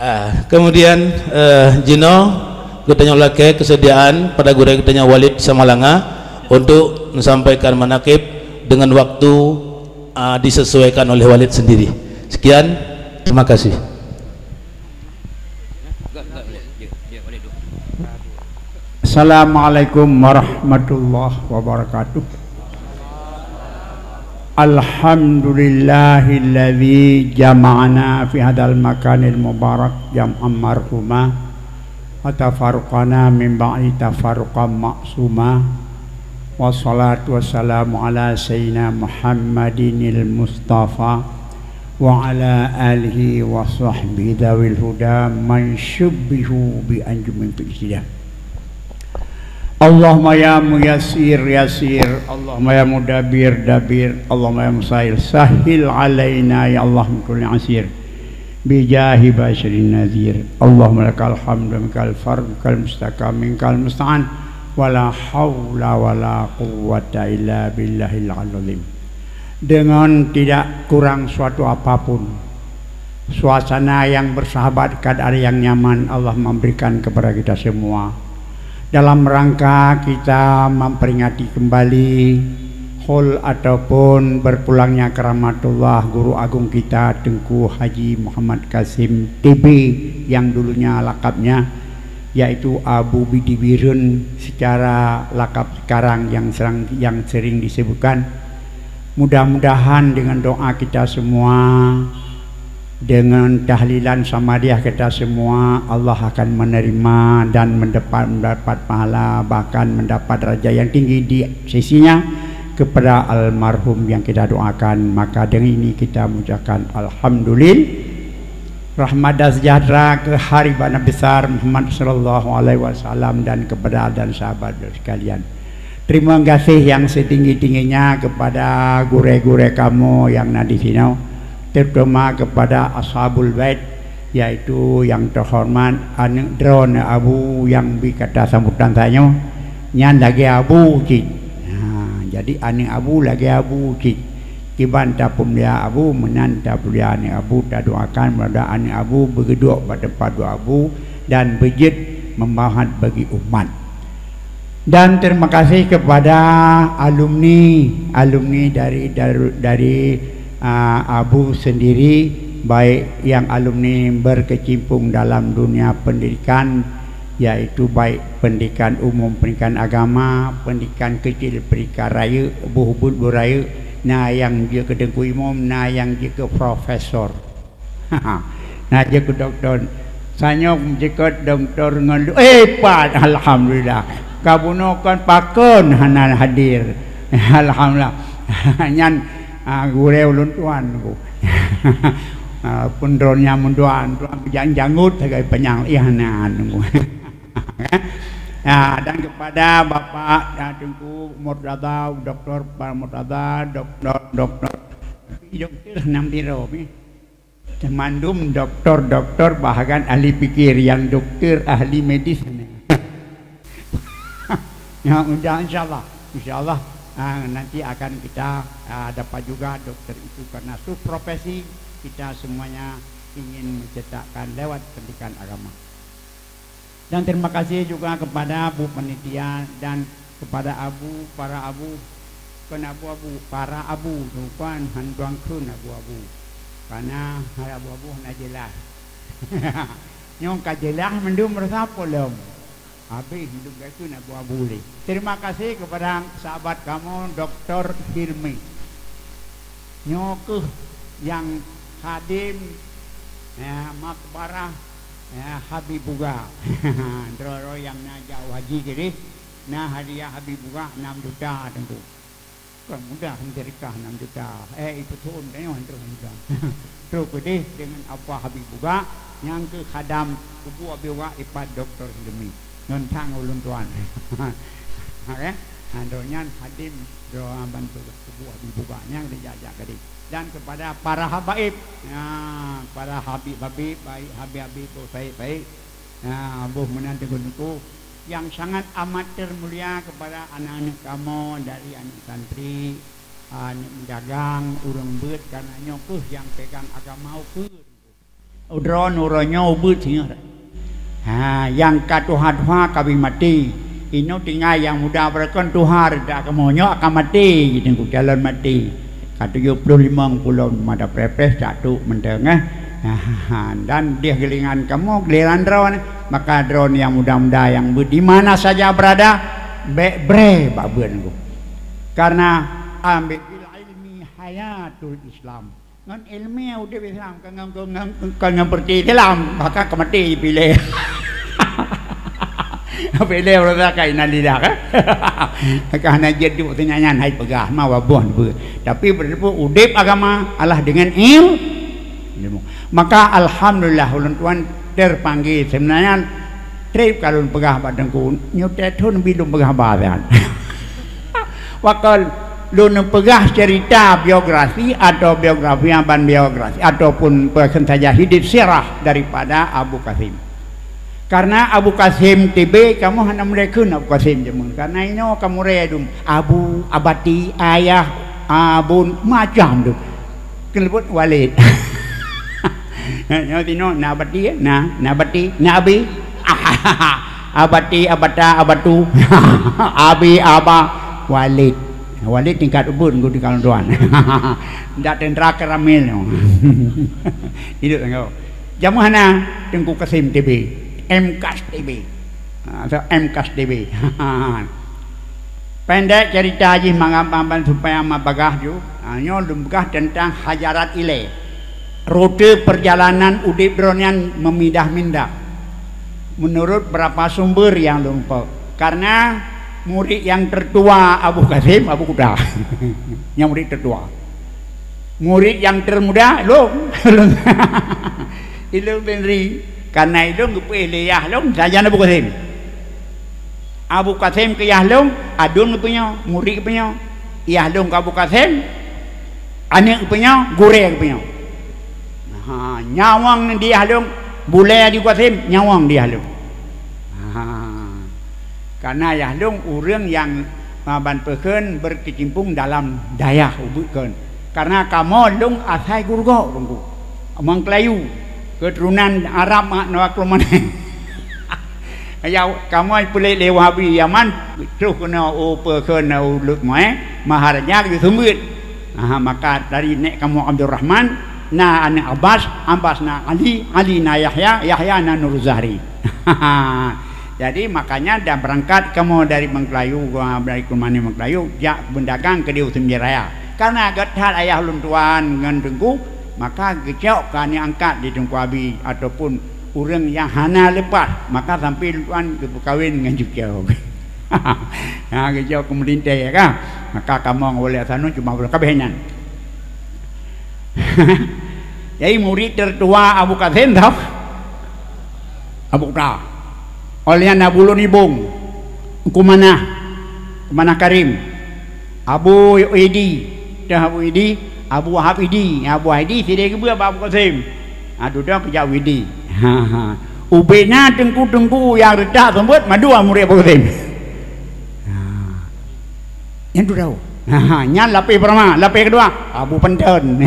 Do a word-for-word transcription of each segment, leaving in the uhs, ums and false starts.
Ah, kemudian, eh, jinoe geutanyoe lakée keusediaan pada gurée geutanyoe Walid Samalanga untuk menyampaikan manakib dengan waktu, ah, disesuaikan oleh Walid sendiri. Sekian, terima kasih. Assalamualaikum warahmatullahi wabarakatuh. Alhamdulillahilladzi jama'ana fi hadzal makanil mubarak jam'an marhuma, wa tafarraqana min ba'di tafarruqan ma'suma. Wassalatu wassalamu ala sayyidina Muhammadinil Mustafa wa ala alihi wa sahbihi dzawil huda man syubbihu bi anjumin fil istidah. Allahumma ya muyassir yassir, Allahumma ya mudabbir dabbir, Allahumma ya musahil sahil alaina ya Allah min kulli asir. Bijahi basyirin nadhir. Allahumma lakal hamdu, minkal fard, minkal mustaka, minkal musta'an. Wala haula wala quwwata illa billahil aliyil azim. Dengan tidak kurang suatu apapun, suasana yang bersahabat, keadaan yang nyaman Allah memberikan kepada kita semua. Dalam rangka kita memperingati kembali haul ataupun berpulangnya keramatullah Guru Agung kita Teungku Haji Muhammad Kasim T B yang dulunya lakabnya, yaitu Abu Bidi Birun secara lakab sekarang yang serang, yang sering disebutkan. Mudah-mudahan dengan doa kita semua, dengan tahlilan samadiah kita semua, Allah akan menerima dan mendapat, mendapat pahala, bahkan mendapat darajat yang tinggi di sisinya kepada almarhum yang kita doakan. Maka dengan ini kita mengucapkan alhamdulillah. Rahmat dan sejahtera ke haribana besar Muhammad sallallahu alaihi wasallam dan kepada dan sahabat sekalian. Terima kasih yang setinggi-tingginya kepada gurée-gurée kamoe nyang na di sinoe, terutama kepada Ashabul Bait, yaitu yang terhormat aneuk droeneuh Abu nyang bri kata sambutan tanyoe, nyan lagée abu cit. Ha, jadi aneuk abu lagée abu cit. Kiban tapeumulia abu, meunan tapeumulia aneuk abu, tadoakan mudah-mudahan aneuk abu beugeudok bak teumpat duek abu dan beujeuet manfaat bagi umat. Dan terima kasih kepada alumni, alumni dari, dari, dari, ah, Abu sendiri, baik yang alumni berkecimpung dalam dunia pendidikan, yaitu baik pendidikan umum, pendidikan agama, pendidikan kecil, pendidikan rayeuk, boh buet boh rayeuk, na nyang jeuet keu teungku imum, na nyang jeuet keu profesor. Na jeuet keu doktor. Sanyoe jeuet keu doktor ngon lu-, eh, pat, alhamdulillah. Ka bunoe kon pakon hana hadir. Alhamdulillah. Nyan, ah, gurée ulôn tuan ku. Ah, pun droeneuh nyan mun tuan, tuan jang-, janggut sagai panyang, ih, hana anu. Ah, dan kepada Bapak, ah, Teungku Murtada, Doktor Murtada, Doktor, Doktor, Doktor Nambiro, eh. Mandum doktor-doktor bahkan ahli pikir, yang doktor ahli medis. Ya, udah, insyaallah. Insyaallah, ah, nanti akan kita, ah, dapat juga doktor itu karena subprofesi kita semuanya ingin mencetakkan lewat pendidikan agama. Dan terima kasih juga kepada Bu Panitia dan kepada Abu, para Abu, bukan Abu-abu, para Abu, bukan hantuang kheun Abu-abu. Karena hai Abu-abu hana jelas. Nyong ka jelas mandum rasa polom. Habis mandum ka kheun Abu-abu lé. Terima kasih kepada sahabat kamu, Doktor Hilmi. Nyoe kheueh nyang khadim, eh, makbarah, eh, Habib Buga. Droe-droe nyang na jak haji keudeh, na hadiah Habib Buga enam juta teungku. Kan mudah meuseudeukah enam juta. Eh, itu thon tanyoe terus mudah. Terus keudeh dengan apa Habib Buga, nyang kheueh khadam kubu Habib Buga ipat Doktor Hilmi. Ngon thang ulôn tuan. Oke. Ha, droe nyan khadim droe bantu kubu Habib Buga nyang dijak-jak keudeh. Dan kepada para habaib, ya, para habib-habib, baik habib-habib, boh said baik, ya, boh meunan teungku-teungku yang sangat amat termulia kepada aneuk-aneuk kamoe dari aneuk santri, aneuk meudagang, ureueng beuet, karena nyoe kheueh nyang pegang agama ukeue. Droeneuh uroe nyoe ubeuet singoh. Ha, nyang ka tuha-tuha ka bri maté. Inoe tinggai nyang muda beureukan tuha reudak kamoe nyoe akan maté, teungku calon maté. Ka tujoh ploh limong pulon mata preh-preh cak tuk mantong, eh. Ha, dan deh geulingan kamoe giliran droeneuh, maka droeneuh nyang muda-muda nyang beuet di mana saja berada, bék bré bak beuet teungku. Karena ambil bil ilmi hayatul Islam. Ngon iéleumé udeb Islam, kon ngon, kon ngon, kon ngon peureté Islam, bahkan ka maté piléh. Piléh uroe ka innalillah, kan? Ka hana jeuet duek sinyak nyan, hai peugah, ma waboh beuet. Tapi beuteupeue udeb agama Allah deungon il-, ilmu. Maka alhamdulillah ulôn tuan terpanggil. Sebenarnya trép ka lôn peugah bak teungku, nyoe teuh thon bi lôn peugah bahasa. Wakon lôn peugah cerita biografi atau biografi ban biografi ataupun peue saja hidup sirah daripada Abu Qasim. Karena Abu Qasim T B, kamoe hana mulai kheun Abu Qasim jameun. Karena inoe ka muré dum Abu, Abati, Ayah, Abun, macam tu. Keuleubot Walid. Nyoe tinoe na Abati, eh? Na, na Abati, na Abi. Abati, Abata, Abatu. Abi, Aba, Walid. Walid tingkat ubun guru di kalon tuan. Ndak tendera keramil nyoe. Hidup tangga. Jamuh hana Teungku Kasim T B, M Kas T B. Ha, atau M Kas T B. Pendek cerita jih mangat ban supaya ma bagah ju. Ha, nyoe lôn peugah tentang Hajarat Ilée. Rute perjalanan udeb droeneuh nyan meumindah-mindah. Menurut beberapa sumber nyang lôn peuet. Karena murid nyang tertua Abu Kasim, Abu Kuta. Nyang murid tertua. Murid nyang termuda, lôn. Ilôn sendiri. Karena ilôn geupeu lé yah lôn, sajan Abu Kasim. Abu Kasim keu yah lôn, adun geupeunyoe, murid geupeunyoe. Yah lôn keu Abu Kasim, aneuk geupeunyoe, gurée geupeunyoe. Ha, nyawöng di yah lôn, bulée di Abu Kasim, nyawöng di yah lôn. Ha. Karena yah lôn ureuëng nyang, ha, ban peukheun berkecimpung dalam dayah ubit kheun. Karena kamoe lôn asai gurugok Teungku. Mangkelayu, keturunan Arab mak noe kelumanan. Ya, kamoe peulet lé Wahabi Yaman, troh keunoe u peukheun u Lut Moe, Maharaja geuseumeubeuet. Aha, maka dari nek kamoe Abdurrahman, na aneuk Abbas, Abbas na Ali, Ali na Yahya, Yahya na Nurul Zahri. Jadi makanya dah berangkat kamoe dari Mangkelayu, dari Keulumani Mangkelayu, jak beudagang keudeh u Seumbie Raya. Karena göt that ayah lôn tuan ngon Teungku, maka geucok keu aneuk angkat di Teungku Abi ataupun ureuëng nyang hana leupah, maka sampai lôn tuan geupeukawen ngon cucoe. Ha, geucok keu meulintée, ya kan? Maka kamoe ngon Wali Hasanun cuma bulan kabeh nyan. Jadi murid tertua Abu Kasim tau? Abu Kuta. Oleh nyan Abu Lôn Ibong, Kumanah, Kumanah Karim, Abu Idi, dah Abu Idi, Abu Wahab Idi, Abu Wahab Idi sideh geubeuet bak Abu Kasim. Ha, dudoe keujak Abu Idi. Ha, ha. Ubena teungku-teungku nyang reutak seumeubeuet madua murid Abu Kasim. Ha. Nyan tu tahu. Ha, nyan lapéh pertama, lapéh kedua, Abu Panton.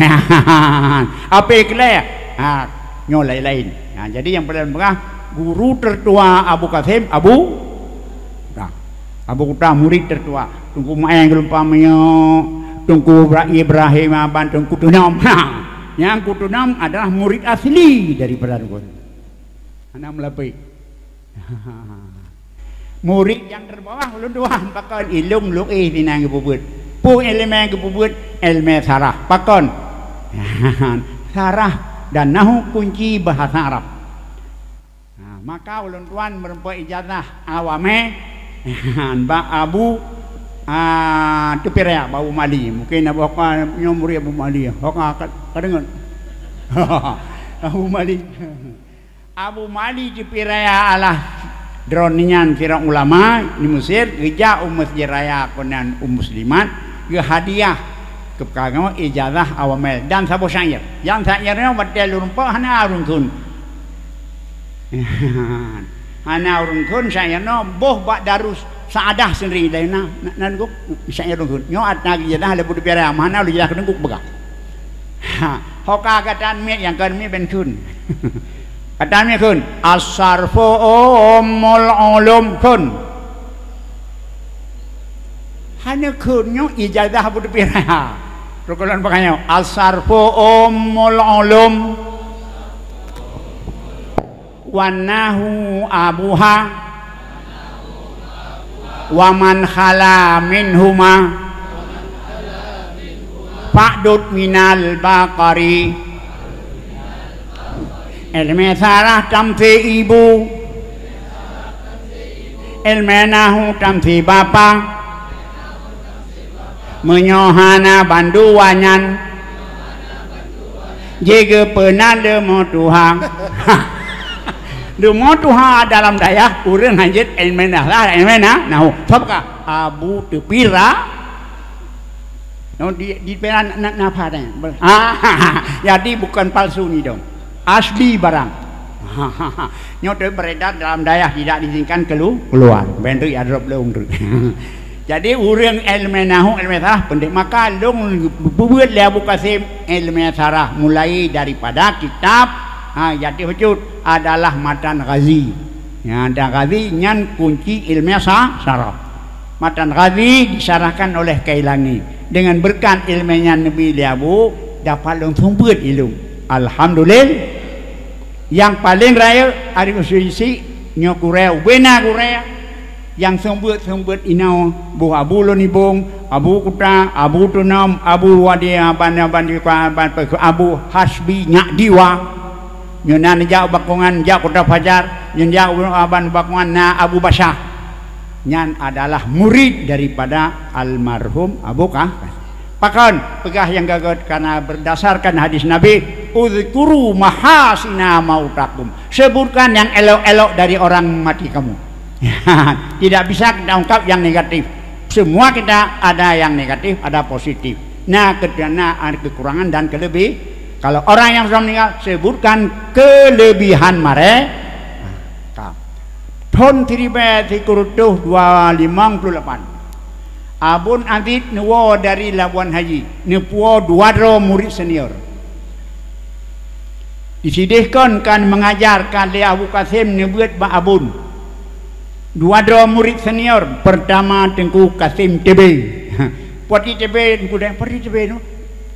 Lapéh keulhèe, ha, nyoe laén-laén. Ha, jadi nyang paling peugah guru tertua Abu Kasim, Abu Kuta. Abu Kuta murid tertua. Teungku Maeng geulumpang meunyoe, Teungku Ibra-, Ibrahim Aban, Teungku Tunom. Ha, nyang Teungku Tunom adalah murid asli daripada Teungku. Hana meulapéh. Murid nyang terbawah ulôn tuan pakon ilôn lôn éh sinan geupeubuet. Peue iéleumé geupeubuet? Iéleumé sarah. Pakon? Sarah dan nahu kunci bahasa Arab. Nah, maka ulôn tuan meurumpok ijazah awamé bak Abu, ah, Teupiraya, bak Abu Mali. Mungkin Abu Hoka nyoe murid Abu Mali. Hoka ka, ka deungon. Abu Mali. Abu Mali Teupiraya alah droeneuh nyan sidroe ulama di Mesir, geujak u Mesjid Raya keunan u muslimat, geuhadiah keu kamoe ijazah awamé dan saboh syair. Nyang syair nyoe watèe lôn rumpok hana ureueng kheun. Hana ureueng kheun syair nyoe, boh bak Darus Saadah sendiri laén na, na, na, syair ureueng kheun. Nyoe atra ijazah lé Abu Teupiraya, hana lôn ijazah keu Teungku peugah. Ha, Ho ka gata miet nyang kon miet ben kheun. Gata miet kheun, "As-sarfu ummul ulum," kheun. Hana kheun nyoe ijazah Abu Teupie Raya. Rukon lôn peugah nyoe, "As-sarfu ummul ulum." "Wan nahwu abuha, wa man khala minhuma, fa'dud minal baqari." Ilmu sarah tamsil ibu, ilmu nahwu tamsil bapa, meunyoe hana bandua nyan, jigeupeuna leumo tuha. Leumo tuha dalam dayah ureuëng hanjeuet ilmu nahwu, ilmu nahwu. Sabab ka Abu Teupie Raya. No, di, di pera na, na, na apa dah? Ah, jadi bukan palsu ni dong. Asli barang. Nyoe tu beredar dalam dayah, tidak diizinkan kelu-, keluar. Bendri adrop leung tu. Jadi ureuëng ilmu nahwu, ilmu sarah penting. Maka lôn bubuet lé Abu Qasim ilmu sarah mulai daripada kitab, ha, jadi bacut adalah Matan Ghazi. Ya, Matan Ghazi nyan kunci ilmu sa-, sarah. Matan Ghazi disarahkan oleh Kailangi. Dengan berkat ilmu nyan neubi lé Abu, dapat lôn seumeubeuet ilmu. Alhamdulillah. Nyang paleng rayeuk Arif Uswisi nyoe gurée, ubena gurée nyang seumeubeuet-seumeubeuet inoe boh Abu Lôn Ibong, Abu Kuta, Abu Tunom, Abu Wadi, Aban, Aban, Aban, Abu Hasbi Nyak Diwa. Nyoe na neujak u Bakongan, jak Kota Fajar, nyoe jak u Aban Bakongan na Abu Basyah. Nyan adalah murid daripada almarhum Abu Ka-, Pakon peugah nyang gagôt, karena berdasarkan hadis Nabi, "Udzkuru mahasina mautakum." Sebutkan yang elok-elok dari orang mati kamu. Tidak bisa kita ungkap yang negatif. Semua kita ada yang negatif, ada positif. Nah, ke-, nah, ada kekurangan dan kelebih. Kalau orang yang sudah meninggal, sebutkan kelebihan mereka. Thon siribée sikureueng reutôh dua limong ploh lapan, Abon Aziz neuwoe dari Labuan Haji, neupuwoe dua droe murit senior. Disideh kon kan mengajar ka lé Abu Kasim neubeuet bak Abon. Dua droe murit senior, pertama Teungku Kasim T B. Poti T B, Teungku Dayang, Poti T B tu,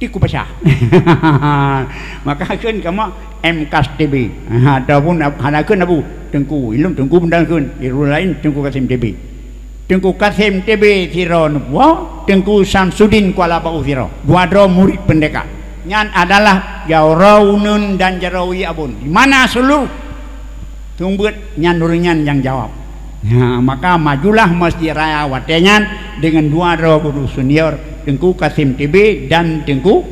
Teungku Pasha. Maka kheun kamoe M Kas T B. Ataupun ab-, hana kheun Abu, Teungku, ilôn Teungku Bendang kheun, ilôn laén Teungku Kasim T B. Teungku Kasim T B sidroe neupuwoe, Teungku Samsudin Kuala Bau sidroe. Dua droe murit pendekar. Nyan adalah jaroe uneuen dan jaroe wie Abon. Di mana suluh? Seumeubeuet nyan ureuëng nyan nyang jawab. Ha, maka majulah Masjid Raya watée nyan deungon dua droe guru senior, Teungku Kasim T B dan Teungku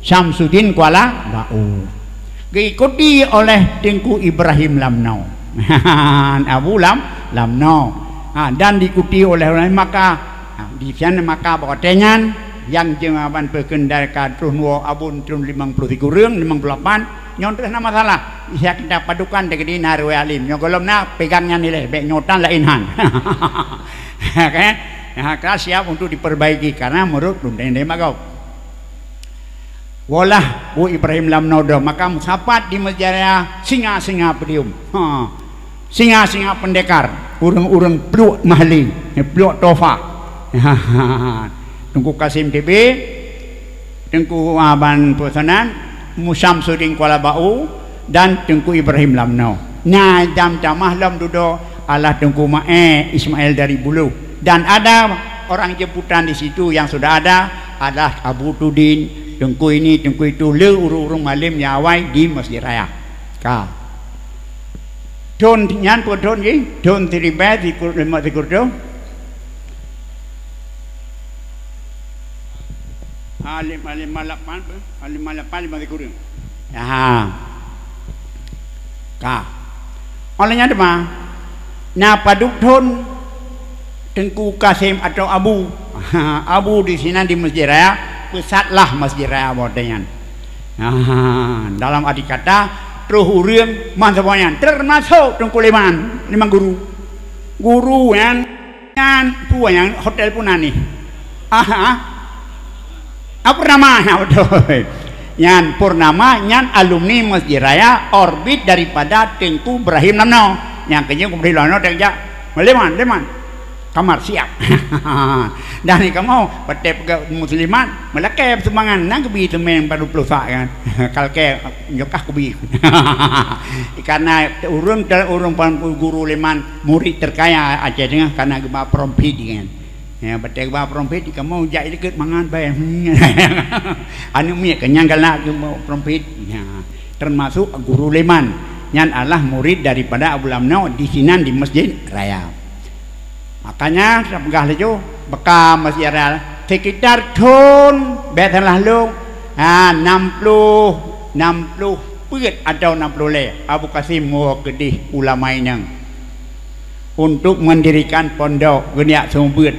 Samsudin Kuala Bau. Geuikuti oleh Teungku Ibrahim Lamno. Abu Lam-, Lamno. Ha, dan diikuti oleh, oleh maka, ha, di sinan maka bak watée nyan, nyang jeumaban peukeundai ka troh neuwoe Abon troh limong ploh sikureueng, limong ploh lapan, nyoe troh na masalah. Isi kitab padukan teukeudi na riwayat alim. Nyoe gohlom na pegang nyan ilée, bék nyoe tan laén han. Oke? Nah, ka siap untuk diperbaiki karena menurut lundeng deh magau. Wolah Bu Ibrahim Lamno droe, maka meusapat di Masjid Raya singa-singa podium. Ha. Singa-singa pendekar, ureuëng-ureuëng pluek mahli, pluek tofa. Teungku Kasim T B, Teungku Aban Peusanan, Musamsudin Kuala Bau, dan Teungku Ibrahim Lamno. Nah, jam tamah lom dudoe adalah Teungku Mae Ismail dari Bulu. Dan ada orang jemputan di situ yang sudah ada adalah Abu Tudin, Teungku ini, Teungku itu, le ureuëng-ureuëng malem nyang awai di Masjid Raya. Ka. Thon nyan peue thon jih? Thon siribée sikureueng limong sikureueng. Ah, lima, lima lapan, ah, lima lapan, lima sikureueng. Aha. Ka. Oleh nyan teuma, na padub thon Teungku Kasim atau Abu. Abu di sinan di Masjid Raya, peusatlah Masjid Raya bak watée nyan. Nah, dalam arti kata, troh ureuëng mantong nyan, termasuk Teungku Leman, Leman Guru. Guru nyan, nyan peue nyan hotel pun na nih. Aha. Apa nama? Nah, betul. Nyan Purnama, nyan alumni Masjid Raya, orbit daripada Teungku Ibrahim Lamno. Nyang keujeueng Ibrahim Lamno, dan jak, "Leman, leman. Kamar siap." Dan kamoe, watèe peugah muslimat, meulakèe sumbangan, na geubi teumèe baru ploh sak kan. Kalkèe, nyokah kubi. Karena ureueng ter-, ureueng pan guru leman, murid terkaya Aceh Tengah, karena geuba profit kan. Ya, batèe geuba profit, kamoe jak i likot mangat bae. Aneuk miet kenyang galak geuba profit. Ya, termasuk guru leman. Nyan adalah murid daripada Abu Lamno di sinan di Masjid Raya. Makanya, tapeugah laju, beuka Masjid Raya, sekitar thon, bèk salah lôn, ha, nam ploh, nam ploh peuet atau nam ploh lhèe, Abu Kasim woe keudeh u Lamai Inong. Untuk mendirikan pondok, geuniat seumeubeuet.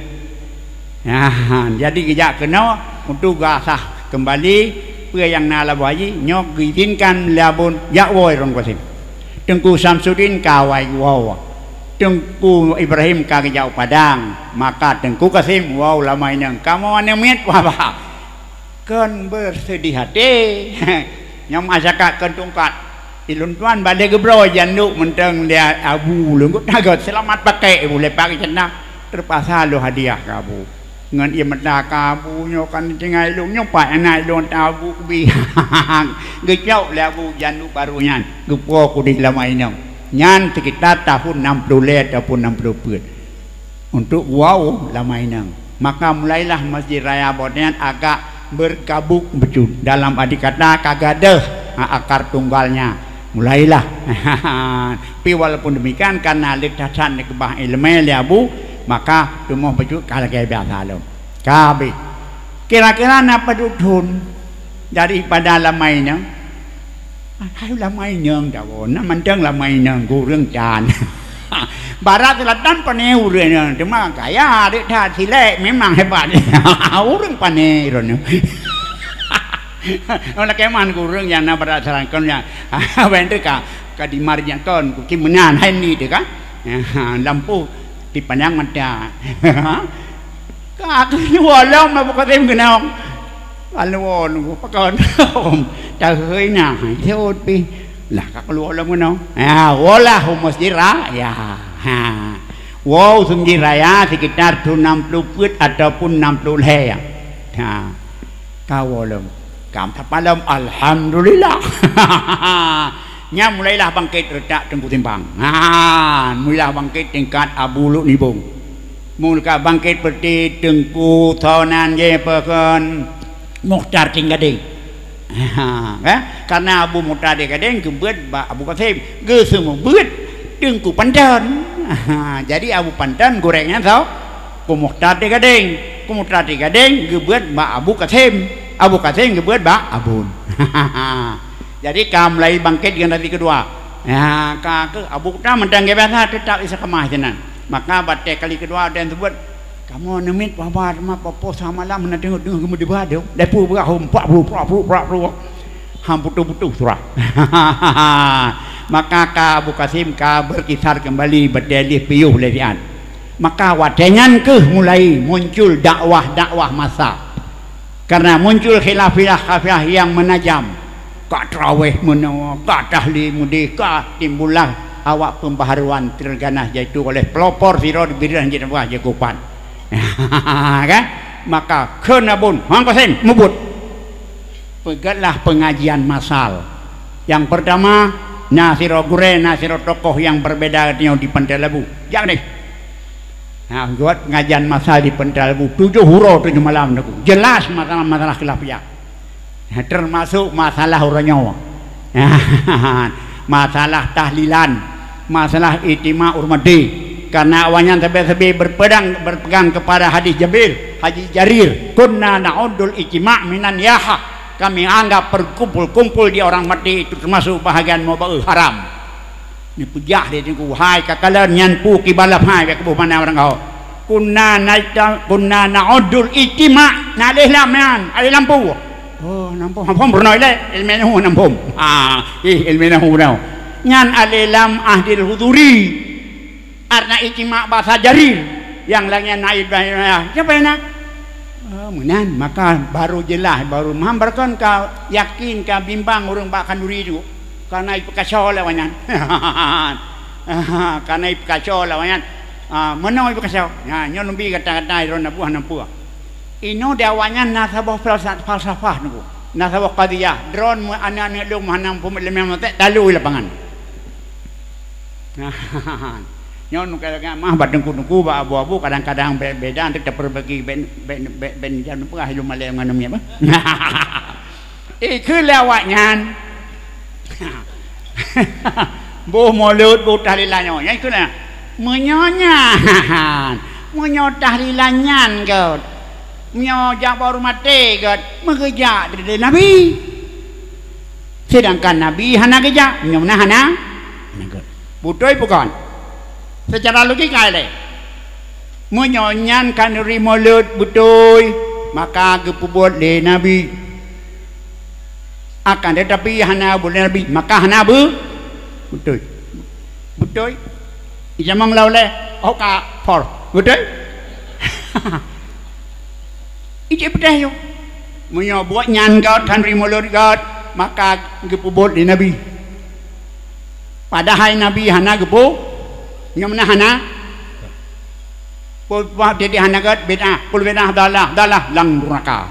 Nah, jadi geujak keunoe untuk geuasah keumbali peue nyang na lam buah jih, nyoe geuizinkan lé Abon jak woe Teungku Kasim. Teungku Samsudin ka awai woe. Teungku Ibrahim ka geujak u Padang, maka Teungku Kasim woe u Lamai Inong. Kamoe aneuk miet wabah. Kon beuseudih até. Nyang masyarakat kon tungkat. Ilôn tuan balèe geubroe janduk mantong lé abu lôn, kok tagot seulamat pakèk ibu lepak keu ceunak. Teupaksa lôn hadiah keu abu. Ngon ié mata keu abu nyoe kan tinggai lôn, nyoe pat aneuk lôn tabu bi. Geucok lé abu janduk barô nyan, geupo keudeh Lamai Inong. Nyan sekitar tahun nam ploh lhèe ataupun nam ploh peuet. Untuk woe Lamai Inong. Maka mulailah Masjid Raya Boh nyan agak berkabut bacut. Dalam arti kata ka gadôh, ha, akar tunggalnya. Mulailah. Tapi walaupun demikian, karena lé that-that dikeubah ileumèe lé Abu, maka teuma bacut ka lagèe biasa lom. Ka habéh. Kira-kira na padum thon daripada Lamai Inong? Hai Lamai Inong tawoe, na mantong Lamai Inong, ureueng tan. Barat selatan pane ureueng nyan, teuma kaya dek that silek memang hebat. Ureueng pane droeneuh. Olah keman ureueng nyang na barat selatan kon nyan. Wente ka, ka dimar nyan kon, kuki meunan hai ni teuh kan. Lampu dipandang mata. Ka keuluwa lom Abu Kasim keunong. Lalu nunggu pakon. Tahôi na, jeuet pih. Lah ka keuluwa lom keunoe. Ha, wolah u Masjid Raya. Ha. Woe u Masjid Raya sekitar thon nam ploh peuet ataupun nam ploh lhèe. Ha. Ka woe lom. Ka meusapat lom, alhamdulillah. Nyan mulailah bangkét reutak Teungku Simpang. Ha, mulailah bangkét tingkat Abu Luk Nibong. Meunyoe ka bangkét peuti Teungku Sonan jih peukon Mukhtar Tinggadeng. Ha, kan? Karena Abu Mukhtar Tinggadeng geubeuet bak Abu Kasim, geuseumeubeuet Teungku Panton. Ha, jadi Abu Panton gurèe nyan soe? Teungku Mukhtar Tinggadeng. Teungku Mukhtar Tinggadeng geubeuet bak Abu Kasim. Abu Kasim geubeuet bak Abon. Jadi ka mulai bangkét generasi keudua. Ya, ka keuh Abu Kuta mantong geubiasa teutap istiqamah sinan. Maka batèe kali keudua dan sebut, "Kamoe neumit waba teuma poh-poh samalam hana teungoh-teungoh geumeudebat dong. Dai pue beurahom, prak pru, prak pru, prak pru." Han putôh-putôh surah. Maka ka Abu Kasim ka berkisar kembali, batèe lheuh piôh lé siat. Maka watèe nyan keuh mulai muncul dakwah-dakwah masa. Karena muncul khilafiyah-khilafiyah yang menajam. Ka taraweh meunoe, ka tahlil meudéh, ka timbullah awak pembaharuan terganas, yaitu oleh pelopor sidroe dibiréh jeuet wah jeuet kupat. Kan? Maka kheun Abon, "Hang Kosen, mubuet." Peugötlah pengajian masal. Yang pertama, na sidroe gurèe, na sidroe tokoh yang berbeda nyoe di Pantai Labu. Jak deh. Nah, buat pengajian masal di Pantai Labu, tujoh uroe tujoh malam niku. Jelas masalah-masalah khilafiyah. Nah, termasuk masalah uroe nyoe. Masalah tahlilan, masalah ijtima urmati. Karena awaknyan sabe-sabe berpedang, berpegang kepada hadis Jabir, hadis Jarir, "Kunna na'uddul ijtima minan yaha." Kami anggap perkumpul-kumpul di orang mati itu termasuk bahagian mubah haram. Neupeugah lé Teungku, "Hai kakalon nyan peue kiban lam hai bèk keuboh mana ureueng kawö. Kunna naita-, kunna na'uddul ijtima', na alif lam nyan, alif lam peue?" "Oh, nam phom, nam phom peurunoe lé, ilmu nahu nam phom." Ah, ih, ilmu nahu nam. Nyan alif lam ahdil huduri. Arna ijtima' bahasa Jarir. Yang lainnya naib bahasa, siapa yang nak? Ah, meunan, maka baru jeulaih, baru meuhan barokon ka yakin, ka bimbang ureuëng bak khanduri tu. Kana ipeukaso lé awaknyan. Kana ipeukaso lé awaknyan. Ah, meunoe ipeukaso. Nah, nyoe lôn bi kata-kata droeneuh buah nampuh. Inoe di awaknyan na saboh falsa-, falsafah nunggu. Na saboh qadiyah. Droeneuh aneuk-aneuk lôn hana muphom ileumèe maté, talu lapangan. Nyoe nuka-nuka mah bak teungku-teungku, bak abu-abu, kadang-kadang be-, beda, teutap perbagi be-, be-, be-, ben jam peugah ilmu malée ngon miet bah. Ikheun lé awaknyan. Boh mulod, boh tahlilan nyoe. Nyan ikheun lé. Meunyoe nyan, meunyoe tahlilan nyan göt, meunyoe jak bak ureuëng maté göt, meugeujak lé Nabi. Sedangkan Nabi hana geujak, nyoe meunan hana, hana göt. Beutôi bukon? Secara logika ilée. Meunyoe nyan khanduri mulod beutôi, maka geupeubuet lé Nabi. Akan tetapi hana buet lé Nabi, maka hana beu-, beutôi. Beutôi? Ijamang lau lé, oka por. Beutôi? Ijak peudeh yo. Meunyoe buet nyan göt, khanduri mulod göt, maka geupeubuet lé Nabi. Padahai Nabi hana geupeu-, nyoe meunan hana. Peue, peue jadi hana göt, bid'ah. Kullu bid'ah dalalah, dalalah lam nuraka.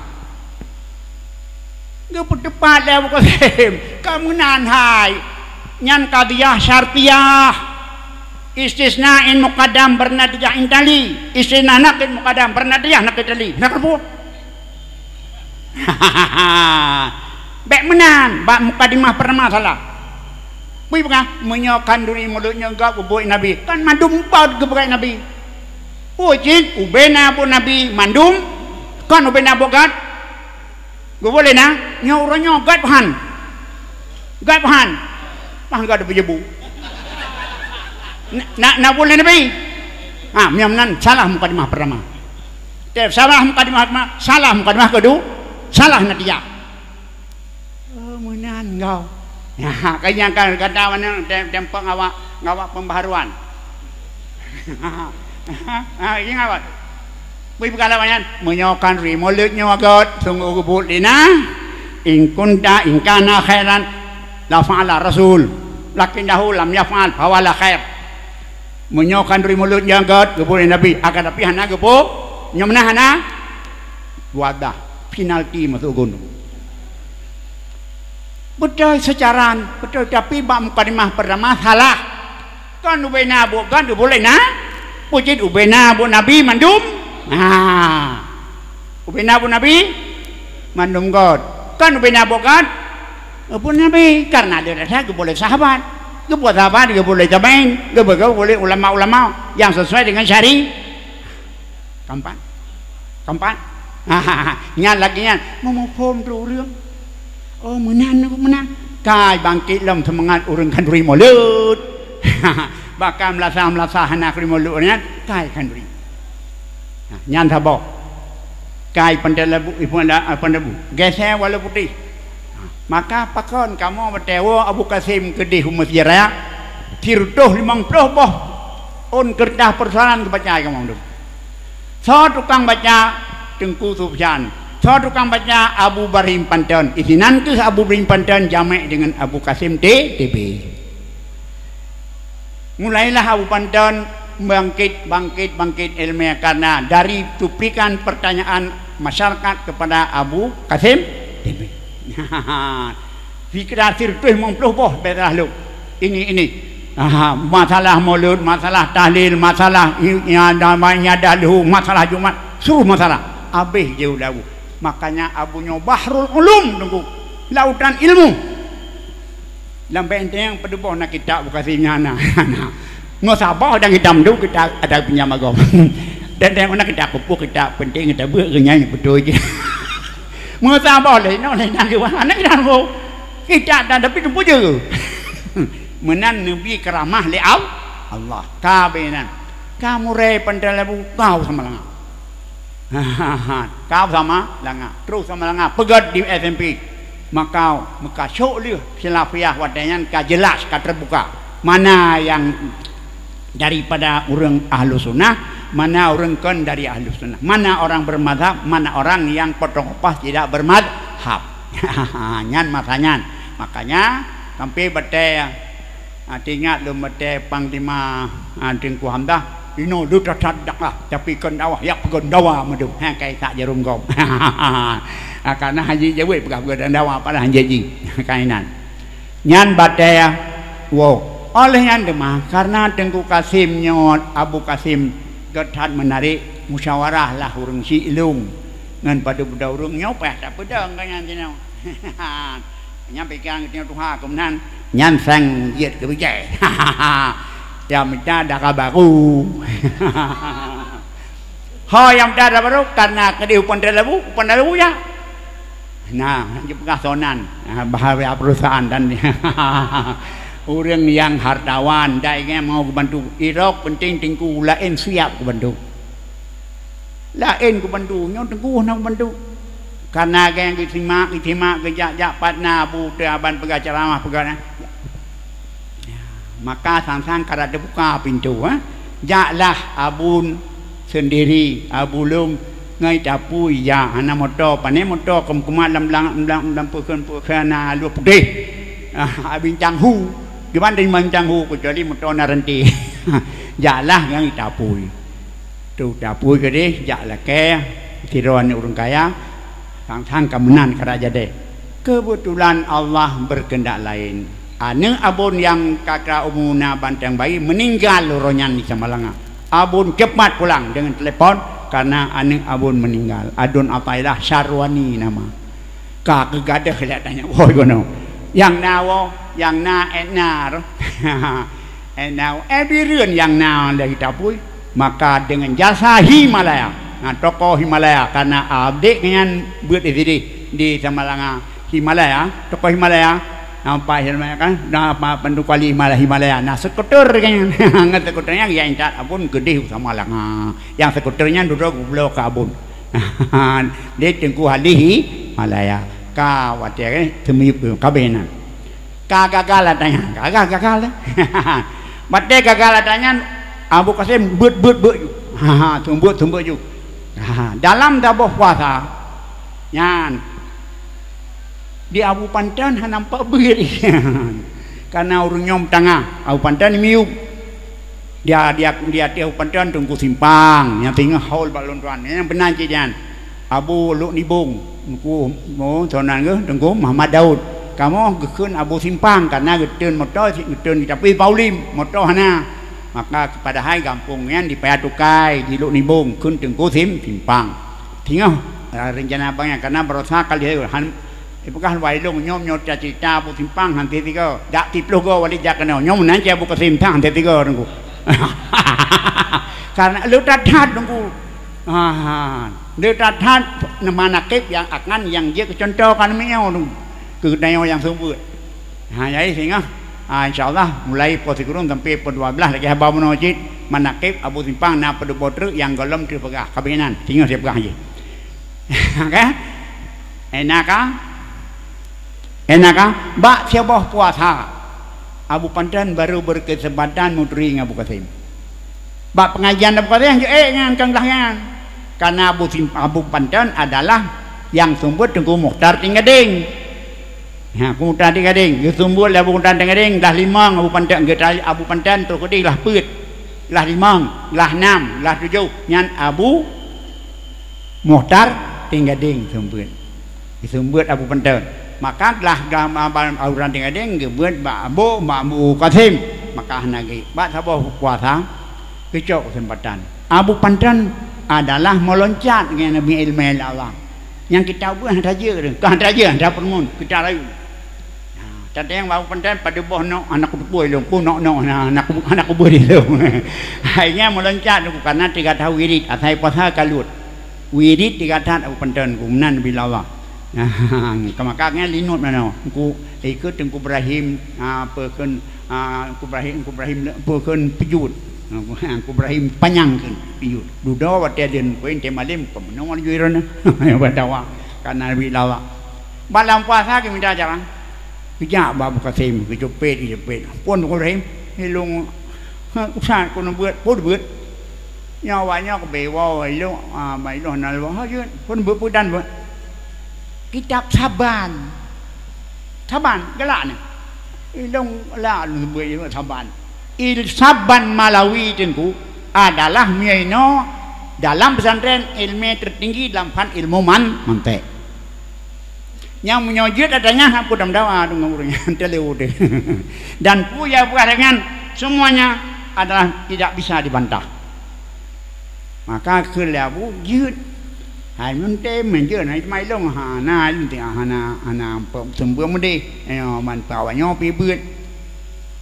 Geupeuteupat lé Abu Qasim. Ka meunan hai. Nyan qadiyah syartiyah. Istisna in muqaddam bernatijah in tali. Istisna naqid muqaddam bernatijah naqid tali. Nah, keureubeuen. Bék meunan, bak mukadimah peureulama salah. Bui peugah, meunyoe khanduri mulod nyoe göt geubuet Nabi, kan mandum göt geubuet Nabi. Peue cit, ubena buet Nabi mandum, kan ubena buet göt? Geubuet lé na, nyoe uroe nyoe göt peuhan. Göt peuhan. Pah göt peujebu. Na, na, na buet lé Nabi. Ha, meunyoe meunan salah mukadimah peureulama. Teuh salah mukadimah, salah mukadimah keudua, salah natijah. Oh, meunan gau. Ya, kayang kan kata mana tem-, tempang awak, ngawak pembaharuan. Ha, ingat awak. Bui peugah lawak nyan, meunyoe khanduri mulod nyoe göt, sungguh geubuet lé na, in kunta, in kana khairan, la fa'ala Rasul. Lakinnahu lam yaf'al, fa huwa la khair. Meunyoe khanduri mulod nyan göt, geubuet lé Nabi, akan tapi hana geupeu, nyoe meunan hana, wadah, penalti masuk gunong. Beutôi seucaran, beutôi, tapi bak mukadimah peureulama salah. Kan ubena buet göt, geubuet lé na, peue cit ubena buet Nabi mandum. Nah. Ubena buet Nabi mandum göt. Kan ubena buet göt, buet Nabi, karena dia rasa geubuet lé sahabat. Geubuet sahabat, geubuet lé tabi'in, geubuet, geubuet lé ulama-ulama nyang sesuai dengan syari-, kampan. Kampan. Nyan lagée nyan, meumuphom tu ureuëng. Oh, meunan, meunan. Kai bangkit lom seumangat ureuëng khanduri mulod. Bahkan meulasa-meulasa hana khanduri mulod nyan, kai khanduri. Nah, nyan saboh. Kai Pantai Labu, eh, Pantai Labu. Geser Walo Putih. Nah, maka pakon kamoe watée woe Abu Qasim keudeh u Mesir Raya, sireutoh limong ploh boh ôn keureutah peusoalan geubaca kamoe tu. Soe tukang baca? Teungku Sufyan. Soe tukang baca? Abu Ibrahim Panton. Isinan keuh Abu Ibrahim Panton jamek dengan Abu Qasim T-, T B. Mulailah Abu Panton bangkit, bangkit, bangkit ilmiah karena dari cuplikan pertanyaan masyarakat kepada Abu Qasim T B. Fikra sireutoh limong ploh boh beda lom. Ini, ini. Aha, masalah mulod, masalah tahlil, masalah i-, iada, iada luhu, masalah Jumat, seluruh masalah. Habéh jeuet lahu. Makanya Abu nyoe bahrul ulum, teungku. Lautan ilmu. Lam benteng padub boh na kitab bukasi nyang na. Ngon saboh dan kitab tu kita ada pinjam agam. Dan tengok na kitab pupuk, kitab penting, kitab buet kenyang betul je. Meusaboh lé, nyoe lé nyan geuh, aneuk nyan ho. Kitab dan tapi tu puja. Meunan neubi keuramah lé Al-, Allah. Ka beunan. Ka muré Pantai Labu, kau sama langa. Kau sama langa. Terus sama langa. Peugét di S M P. Makau, meukasyok lheueh silafiah watée nyan ka jeulaih, ka teubuka. Mana nyang Daripada ureuëng ahlu sunnah, mana ureuëng kon dari ahlu sunnah, mana orang bermadhab, mana orang yang potong kopas tidak bermadhab. Nyan masa nyan. Makanya sampai batée, ah, teuingat lom batée Panglima, ah, Teungku Hamzah, inoe leuta that dakwah, tapi kon dakwah, ya peugah dawa meudum. Ha, kai tak jarum gom. Ah, karena haji jawai peugah-peugah dawa pada haji ji. Kainan. Nyan batée woe. Óh lheueh nyan teuma, karena Teungku Kasim nyoe, Abu Kasim, gét that meunarék musyawarah lah ureuëng si ilung ngon padub-padub ureuëng nyoe payah tapeudong keu nyan sinoe. Nyan pikiran geutanyoe tuha keu meunan, nyan sang jeuet keu bijéh. Ya mita dara baru. Ho nyang mita dara baru, karena keudeh u Pantai Labu, u Pantai Labu ya. Nah, jipeugah sonan, nah, bahaya perusahaan dan ureuëng nyang hartawan, dai nyan mau geubantu. Irok penting Teungku laén siap geubantu. Laén geubantu, nyoe Teungku na geubantu. Karena geusimak, geusimak, geujak-jak pat na bu teuaban peugah ceramah peugah na. Maka sang-sang ka teubuka pintoe, eh. Jaklah abon sendiri, abon lom ngon tapui, jak hana moto, pane moto keumat lam, lam, lam, lam peukeuen-peukeuen na luwah putéh. Ah, bincang hu, di mana bincang hu, kecuali moto na ranté. Jaklah ngon tapui. Tu tapui keudeh, jak lakée sidroe aneuëk ureuëng kaya, sang-sang ka meunan ka rajadée. Keubeutulan Allah beukeundak laén. Aneuëk abon nyang ka kra umu na banteng bayi meuninggal uroe nyan di Samalanga. Abon cepat pulang deungon telepon, karena aneuëk abon meuninggal. Adon Atailah Syarwani nama. Ka geugadeh lé tanya, "Woi, gono. Nyang na woe, nyang na ék na roh." Ék na woe, ék Bireuen nyang na lé tapui. Maka deungon jasa Himalaya. Nah, tokoh Himalaya, karena adék nyan beuet di sideh, di Samalanga. Himalaya, tokoh Himalaya. Nampak Himalaya kan? Nah, apa, Pandu Kuali Himalaya, Himalaya. Nah, sekuter nyan. Ngon sekuter nyan, ya intat abon keudeh u Samalanga. Nyang sekuter nyan dudoe geubloe keu abon. Di Teungku Halih Himalaya. Ka watée, eh, teumiyueb keu kabeh nan. Ka gagal ata nyan, gagal, gagal, eh. Batée gagal ata nyan, Abu Kasim beuet, beuet, beuet ju. Ha, ha, seumeubeuet, seumeubeuet ju. Ha, dalam saboh puasa, nyan, di Abu Panton hana nampak beuet. Karena ureuëng nyoe meutangah, Abu Panton miyueb. Dia, dia, di ateueh Abu Panton Teungku Simpang, nyang singoh haul bak lôn tuan. Nyang beuna cit nyan. Abu Luk Nibong, Teungku, oh, sonan geuh, Teungku Muhammad Daud. Kamoe geukheun Abu Simpang, karena geuteun moto, geuteun di tapi Paulim, moto hana. Maka padahai gampông nyan di Paya Tukai, di Luk Nibong, kheun Teungku Sim-, Simpang. Singoh, eh, rencana abang nyan, karena barosa kali han, Ipeugah luwai lôn nyoe, nyoe cerita Abu Simpang han teuga. Dak siplôh goe wali jak keunoe. Nyoe meunan cit Abu Kasim tan han teuga Teungku. Karena le that-that Teungku. Ha, ha. Le that-that manaqib nyang akan nyang jeuet keu cuntoh keu aneuk miet nyoe Teungku. Keu geutanyoe nyang seumeubeuet. Ha, jadi singoh, ha, insya Allah mulai poh sikureueng sampai poh dua belas lagée haba bunoe cit manaqib Abu Simpang na padub boh treuk nyang gohlom teupeugah. Ka beuginan, singoh sipeugah jih. Oke? Enak, ah? Enak, ah? Bak siboh puasa, Abu Panton baru berkesempatan meuturi ngon Abu Kasim. Bak pengajian Abu Kasim, eh, nyan kan lah nyan. Karena Abu Sim-, Abu Panton adalah nyang seumeubeuet Teungku Mukhtar Tinggadeng. Ha, Teungku Mukhtar Tinggadeng, geuseumeubeuet lé Abu Mukhtar Tinggadeng, lah limong Abu Panton, geutali Abu Panton troh keudeh lah peuet. Lah limong, lah nam, lah tujoh, nyan Abu Mukhtar Tinggadeng seumeubeuet. Geuseumeubeuet Abu Panton. Maka lah gam-, auran Tinggadeng geubeuet bak Abu, bak Abu Kasim. Maka hana gét. Bak saboh puasa, geucok keuseumpatan. Abu Panton adalah meuloncat ngon Nabi ilmu Allah. Nyang kita buet hana tajeuet, ka hana tajeuet, hana peurumun, kita rayu. Ha, tateueng bak Abu Panton padub boh nok hana kuteupue lôn, ku nok-nok hana, hana ku-, hana kubuet di lôn. Hai nyan meuloncat Teungku, karena teuga that wirid, asai puasa ka luet. Wirid teuga that Abu Panton ku, meunan bila Allah. Ka maka nyan linut meunoe, ku ikut Teungku Ibrahim, ha, peukheun, ha, Teungku Ibrahim, Teungku Ibrahim peujeuet. Ha, Teungku Ibrahim panyang kheun peujeuet. Dudoe watée lheueh poin teumalém, peumeunoe laju iron. Badawa, karena bila Allah. Bak lam puasa geumita jarang. Geujak bak Abu Kasim, geucupet, geucupet. Phon Teungku Ibrahim, ilong "Ustaz, keuneuk beuet, peue beuet?" Nyoe awak nyoe keubeh woe ilong, ah, ba ilong na lôn, "Ha jeuet, peue beuet, peue dan beuet?" "Kitab Saban." "Saban, galak nyan?" "Ilong galak lôn beuet ilong Saban." Il Saban Malawi Teungku adalah meunyoe inoe dalam pesantren ilmu tertinggi dalam fan ilmu man-, mantek. Nyang meunyoe jeuet ata nyan hana peue tameudawa deungon ureuëng nyan, teuleue deh. Dan peue nyang buah dengan semuanya adalah tidak bisa dibantah. Maka kheun lé Abu jeuet. Hai meuntém jeuet, hai teuma ilong hana, hana, hana, hana seumbeueng meudeh. Nyoe man pawa nyoe pi beuet.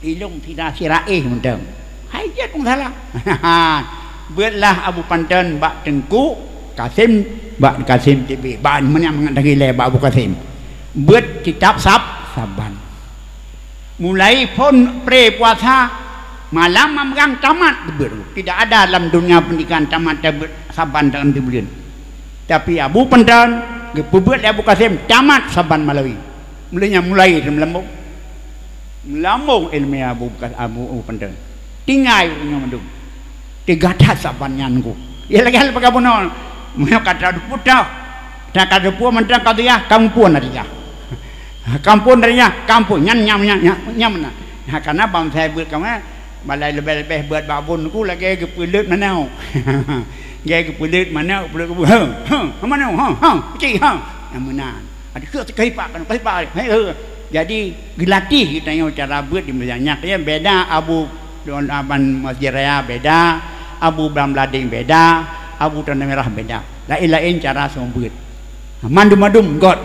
Ilong sira-sira éh mantong. Hai jeuet pun salah. Beuetlah Abu Panton bak Teungku Kasim, bak Kasim T B. Bak meunan mangat lagée lé bak Abu Kasim. Beuet kitab Sab-, Saban. Mulai phon pre puasa, malam meurang tamat geubeuet. Tidak ada dalam dunia pendidikan tamat tabeuet Saban dalam sibuleuen. Tapi Abu Panton geupeubeuet lé Abu Kasim tamat Saban Malawi. Mulai nyan mulai meulambong. Meulambong ilmu Abu Kas-, Abu, Abu Panton. Tinggai ureuëng nyoe mandum. Tiga that Saban nyan ku. Ya lagée hal peugah bunoe. Meunyoe ka teupeue teuh, ka teupeue mantong qadhiyah, kampun qadhiyah. Kampun qadhiyah, kampun. Nyan nyam, nyam, nyam, nyam na. Ha, karena bansa beuet kamoe, balai leubeh-leubeh beuet babon ku lagée geupeuleuet manok. Lagée geupeuleuet manok, peuleuet geupeuleuet, ha, ha, manok, ha, ha, kecil, ha. Nyang meunan. Ada keu teuka hipak kan, hipak. Hai, eh. Jadi geulatih geutanyoe cara beuet di meuzanyak ya beda Abu Don Aban Masjid Raya beda, Abu Blam Lading beda, Abu Tanah Merah beda. Laén-laén cara seumeubeuet. Mandum-mandum göt.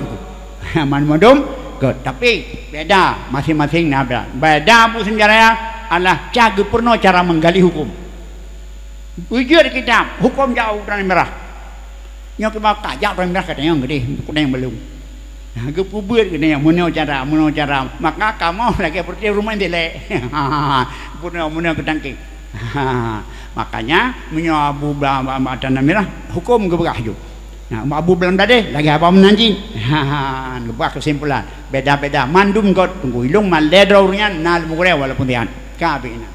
Mandum-mandum göt. Tapi beda masing-masing na beda. Beda Abu Sinjaraya adalah ca geupeurunoe cara menggali hukum. Ujeut kitab hukum jak Abu Tanah Merah. Nyoe kiban ka jak Tanah Merah katanya geudeh, kuning belum. Nah, geupeubeuet geutanyoe meunoe cara, meunoe cara. Maka kamoe lagée peureuti rumoh dilek. Bunoe-bunoe keutangke. Makanya meunyoe Abu Ba-, Ba-, Ba-, Tanah Merah hukum geupeugah ju. Nah, Abu Blam Dadeh lagée haba meunan jih. Geupeugah keusimpulan. Beda-beda mandum göt Teungku ilong malée droe ureuëng nyan na leumeugurée walaupun tian. Ka abéh na.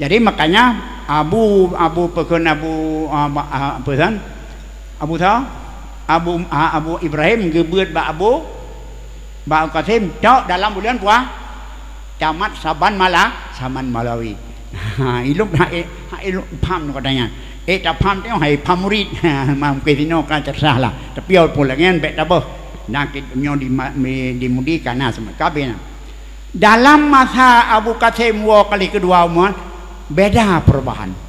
Jadi makanya Abu, Abu peukheun Abu, ah, ba-, ah, peue san? Abu sa? Abu, ah, Abu Ibrahim geubeuet bak Abu, bak Abu Kasim tok dalam buleuen puah tamat Saban Mala-, Saban Malawi. Ha, ilong ha, eh, ha, ilong paham nyoe katanya. Eh, tak paham tengok hai paham murid. Ha, mungkin sinoe kan terserah lah. Tapi walaupun lagée nyan bék tabeuh. Nah, kit-, nyoe di ma-, mi-, di mudi kana sama kabeh na. Dalam masa Abu Kasim woe kali keudua umat, beda perubahan.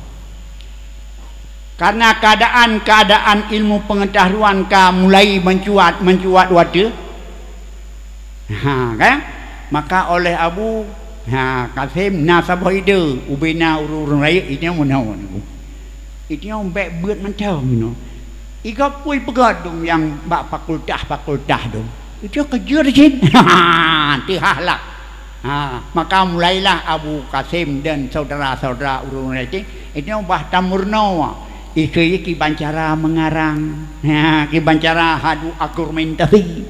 Karena keadaan-keadaan ilmu pengetahuan ka mulai mencuat, mencuat watée. Ha, kan? Maka oleh Abu, ha, Kasim na saboh ide, ubena ureuëng-ureuëng rayeuk ide meunoe. Ide bék beuet mantong inoe. Iga pui peugah dong nyang bak fakultas-fakultas dong. Itu keujeuet jin. Tihah lah. Ha, maka mulailah Abu Kasim dan saudara-saudara ureuëng laén itu bah tamurno. Itu kiban cara mengarang. Ha, kiban cara hadu argumentasi.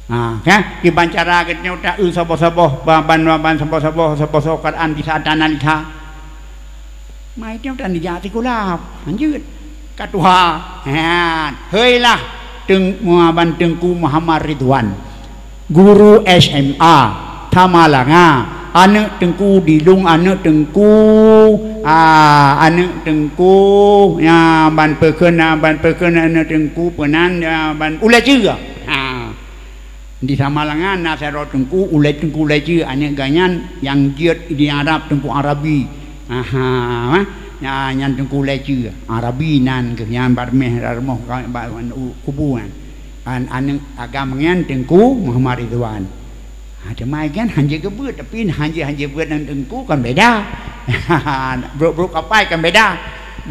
Ha, kan? Kiban cara geutanyoe ta eu saboh-saboh, ban, ban, ban saboh-saboh, saboh-saboh Quran bisa ta analisa. Mai tiep dan dijak sikulab. Lanjut. Ka tuha. Han. Heuilah Teung-, ban Teungku Muhammad Ridwan. Guru S M A. Tamalanga. Aneuk Teungku Dilung, aneuk Teungku, ah, aneuk Teungku, ya, ban peukheun, ban peukheun aneuk Teungku peunan, ya, ban ulée ceue. Ha. Di Samalanga na sidroe teungku, ulée teungku Laju, aneuk geuh nyan nyang jeuet di Arab teungku Arabi. Aha, nya, nyan teungku Laju, Arabi nan geuh nyan barmeh rumoh ka, ba, u, kubu nyan. An, aneuk agam nyan teungku Muhammad Ridwan. Ha, teuma kan hanjeuet geubeuet, tapi hanjeuet, hanjeuet beuet ngon teungku kan beda. Brok-brok kapai kan beda.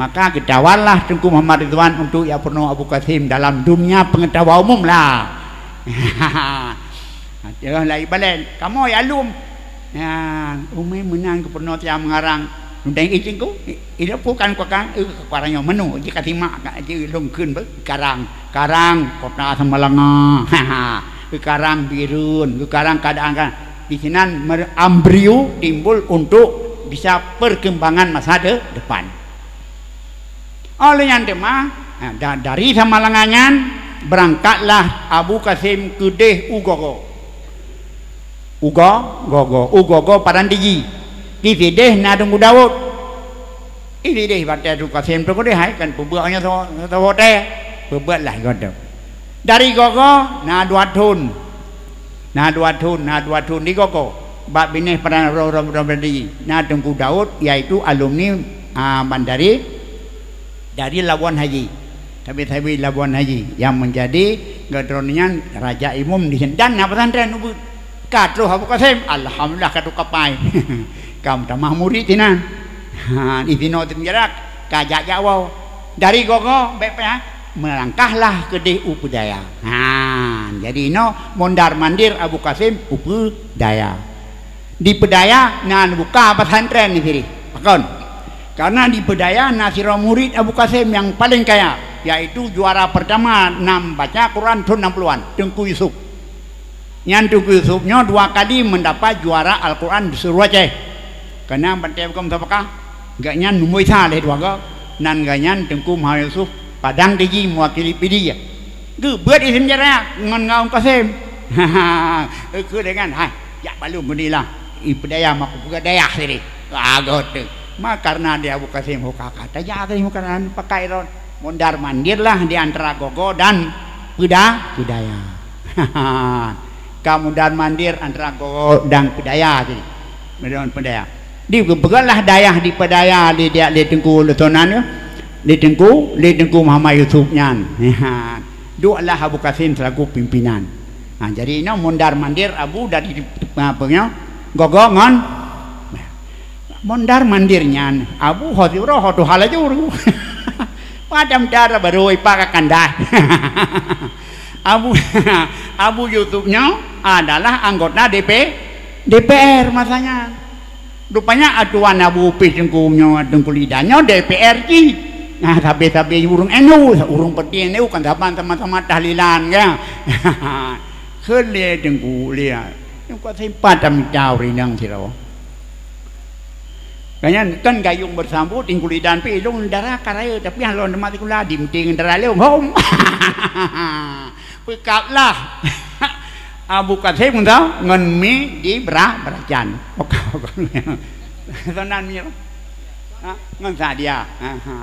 Maka geutawarlah Teungku Muhammad Ridwan untuk jak peurunoe Abu Kasim dalam dunia pengetahuan umum lah. Teuh lai balén, kamoe ya lom. Ya, umai meunan geupeurunoe tiang meungarang. Nudeng izin ku, ida bukan kukan, eh, kukarang nyang menu, jika simak ka je lom kheun beu, karang, karang kota Samalanga. Karang Bireuen, karang keadaan kan. Di sinan mer-, embrio timbul untuk bisa perkembangan masa de-, depan. Oleh nyan teuma, ha, da-, dari Samalanga nyan, berangkatlah Abu Kasim keudeh u Gogo. U Go-, Gogo, u Gogo Padang Tiji. Di sideh na Teungku Daud. Di sideh batée Abu Kasim Teungku deh hai kan peubuet nyan sawo-, sawoe tée. Peubuetlah godoh. Dari Gogo na dua thon. Na dua thon, na dua thon di Gogo. Bak binéh Padang Roh, Roh, Roh, Roh, na Teungku Daud, yaitu alumni, ah, bandari dari Labuan Haji. Tapi, tapi Labuan Haji yang menjadi geutrön nyan raja imum di sini. Dan na pesantren ubit. Ka troh Abu Kasim, alhamdulillah ka troh kapai. Ka meutamah murit sinan. Ha, di sinoe teumeujak, ka jak-jak woe. Dari Gogo, bék payah, melangkahlah keudeh u Peudaya. Ha, jadi inoe mondar-mandir Abu Kasim u Peudaya. Di Peudaya na buka pesantren di sini. Pakon? Karena di Peudaya na sidroe murit Abu Kasim yang paling kaya, yaitu juara pertama nam baca Quran thon enam puluhan, Teungku Yusuf. Nyan Teungku Yusuf nyoe dua kali mendapat juara Al-Quran di seluruh Aceh. Karena batée bukan musabaqah, gobnyan nomor sa lé dua go, nan gobnyan Teungku Muhammad Yusuf Padang Tiji mewakili Pidie. Geubeuet di Sinjaya ngon Abu Kasim. Keu dengan, hai, jak balum meunilah. I Peudaya mako peugah dayah sini. Agoe tu. Ma karena di Abu Kasim hukaka. Tajak tadi muka pakai ron. Mondar-mandirlah di antara Gogo dan Peuda-, Peudaya. Ka mondar-mandir antara Gogo dan Peudaya tadi. Meudon Peudaya. Di, peugahlah dayah di Peudaya di, di, di Teungku Leutonan ya. Di Teungku, di Teungku Muhammad Yusuf nyan. Dueklah Abu Kasim selaku pimpinan. Ha, jadi inoe mondar-mandir Abu dari, apa nyoe, Gogo ngon mondar-mandir nyan, Abu ho siuroe ho tuha laju. Padam cara baru ipak ka kandah. Abu, Abu Yusuf nyoe adalah anggota D P, D P R masa nyan. Rupanya atuan Abu Upis Teungku nyoe, Teungku Lidan nyoe D P R jih. Nah, sabe-sabe ureuëng N U, ureuëng peuti N U kan saban sama-sama tahlilan, kan? Kheun lé Teungku Lidan. Teungku sempat tamita ureuëng inong sidroe. Kan nyan, kan gayung beusambot, Teungku Lidan pih lôn dara ka rayeuk, tapi lôn teuma sikula, di meuti ngon dara lôn, hom. Peukablah Abu Kasim ngon, ngon mi di Bra-, Barajan. Sonan mi, ha? Ngon Sa'diah. Ha, ha.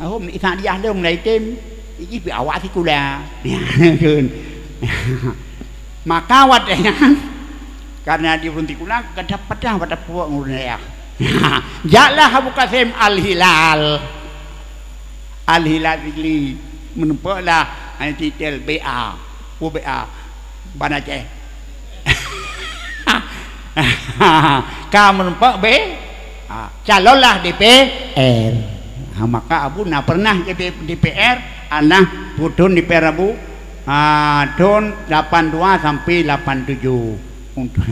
Ahom Sa'diah lom lai tem. Iji pi awak sikula. Ya, kan. Maka watée nyan, karena di ureuëng sikula, kada padah pada puak ureuëng dayah. Jaklah Abu Kasim Al-Hilal. Al-Hilal Sigli, meuneupoklah titel B A, U B A, Banda Aceh. Ka meuneupok B, ha, calonlah D P R. Ha, maka Abu na pernah jadi D P R, alah putun D P R Abu, ha, tahun lapan dua sampai lapan tujuh. Untuk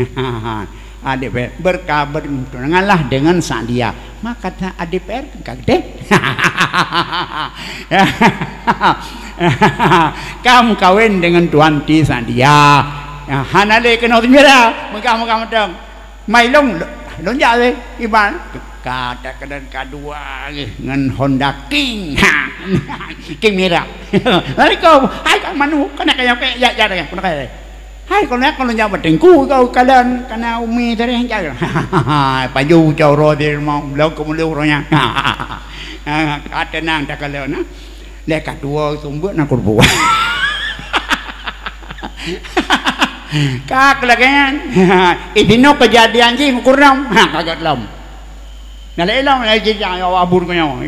adik be-, berka-, bertunanganlah dengan Sa'diah. Maka kata adik per ka gede. Kamu kawin dengan Tuan Ti Sa'diah. Ya, hana le kena sendiri. Megah-megah matang. Mai long, long jak le. Iban. Kata kena kadua lagi dengan Honda King. King merah. Assalamualaikum. Hai, Kak Manu. Kena kaya, kaya, ya, ya, ya. Kena kaya. Hai, kon nyan, kon nyan bak teungku kau kalon, kana umi tadi hanjai. Paju cau roh di rumah, belum kemudian orangnya. Ka tenang tak kalon, nah. Leh ka dua sumber nak kurbu. Ka kelagian. Itino kejadian ji ngukur dong. Ha, kagak lom. Nah, lé lom, lé jijak, ya Allah, abur kau nyawa.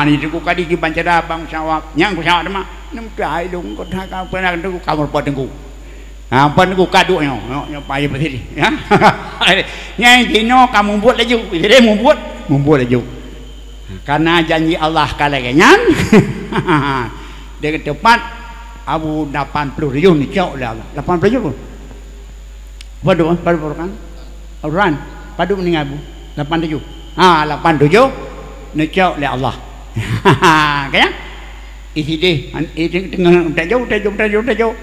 Ni teungku kadi kiban cara bang syawab. Nyang ku syawab teuma. Nem tu hai long, kau dah kau pernah teungku, kamu lepas teungku. Ha, lepas teungku kaduk nyo, nyo, nyo payah bersini. Ya. Nyang jino kamu buat laju. Jadi, membuat, membuat laju. Karena janji Allah ka lagée nyan. Dia tepat, Abu lapan puluh tujuh ni cok lé Allah. Lapan puluh tujuh. Padum, padum bukan? Uran, padum meninggai bu? Lapan tujuh. Ha, lapan tujuh, neucok lé Allah. Kan? Isi deh, an-, isi tengah, tajok, tajok, tajok, tajok.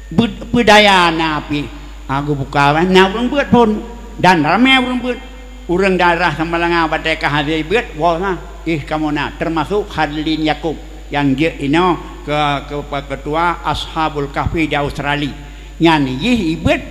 Beu-, peudaya na api. Ha, geubuka, na ureuëng beuet phon. Dan ramé ureuëng beuet. Ureuëng daerah Samalanga batée ka hase beuet, woe na, ih kamoe na, teumasok Khalilin Yakub nyang jeuet inoe keu, keu, keu ketua Ashabul Kahfi di Australia. Nyan jih ibeuet,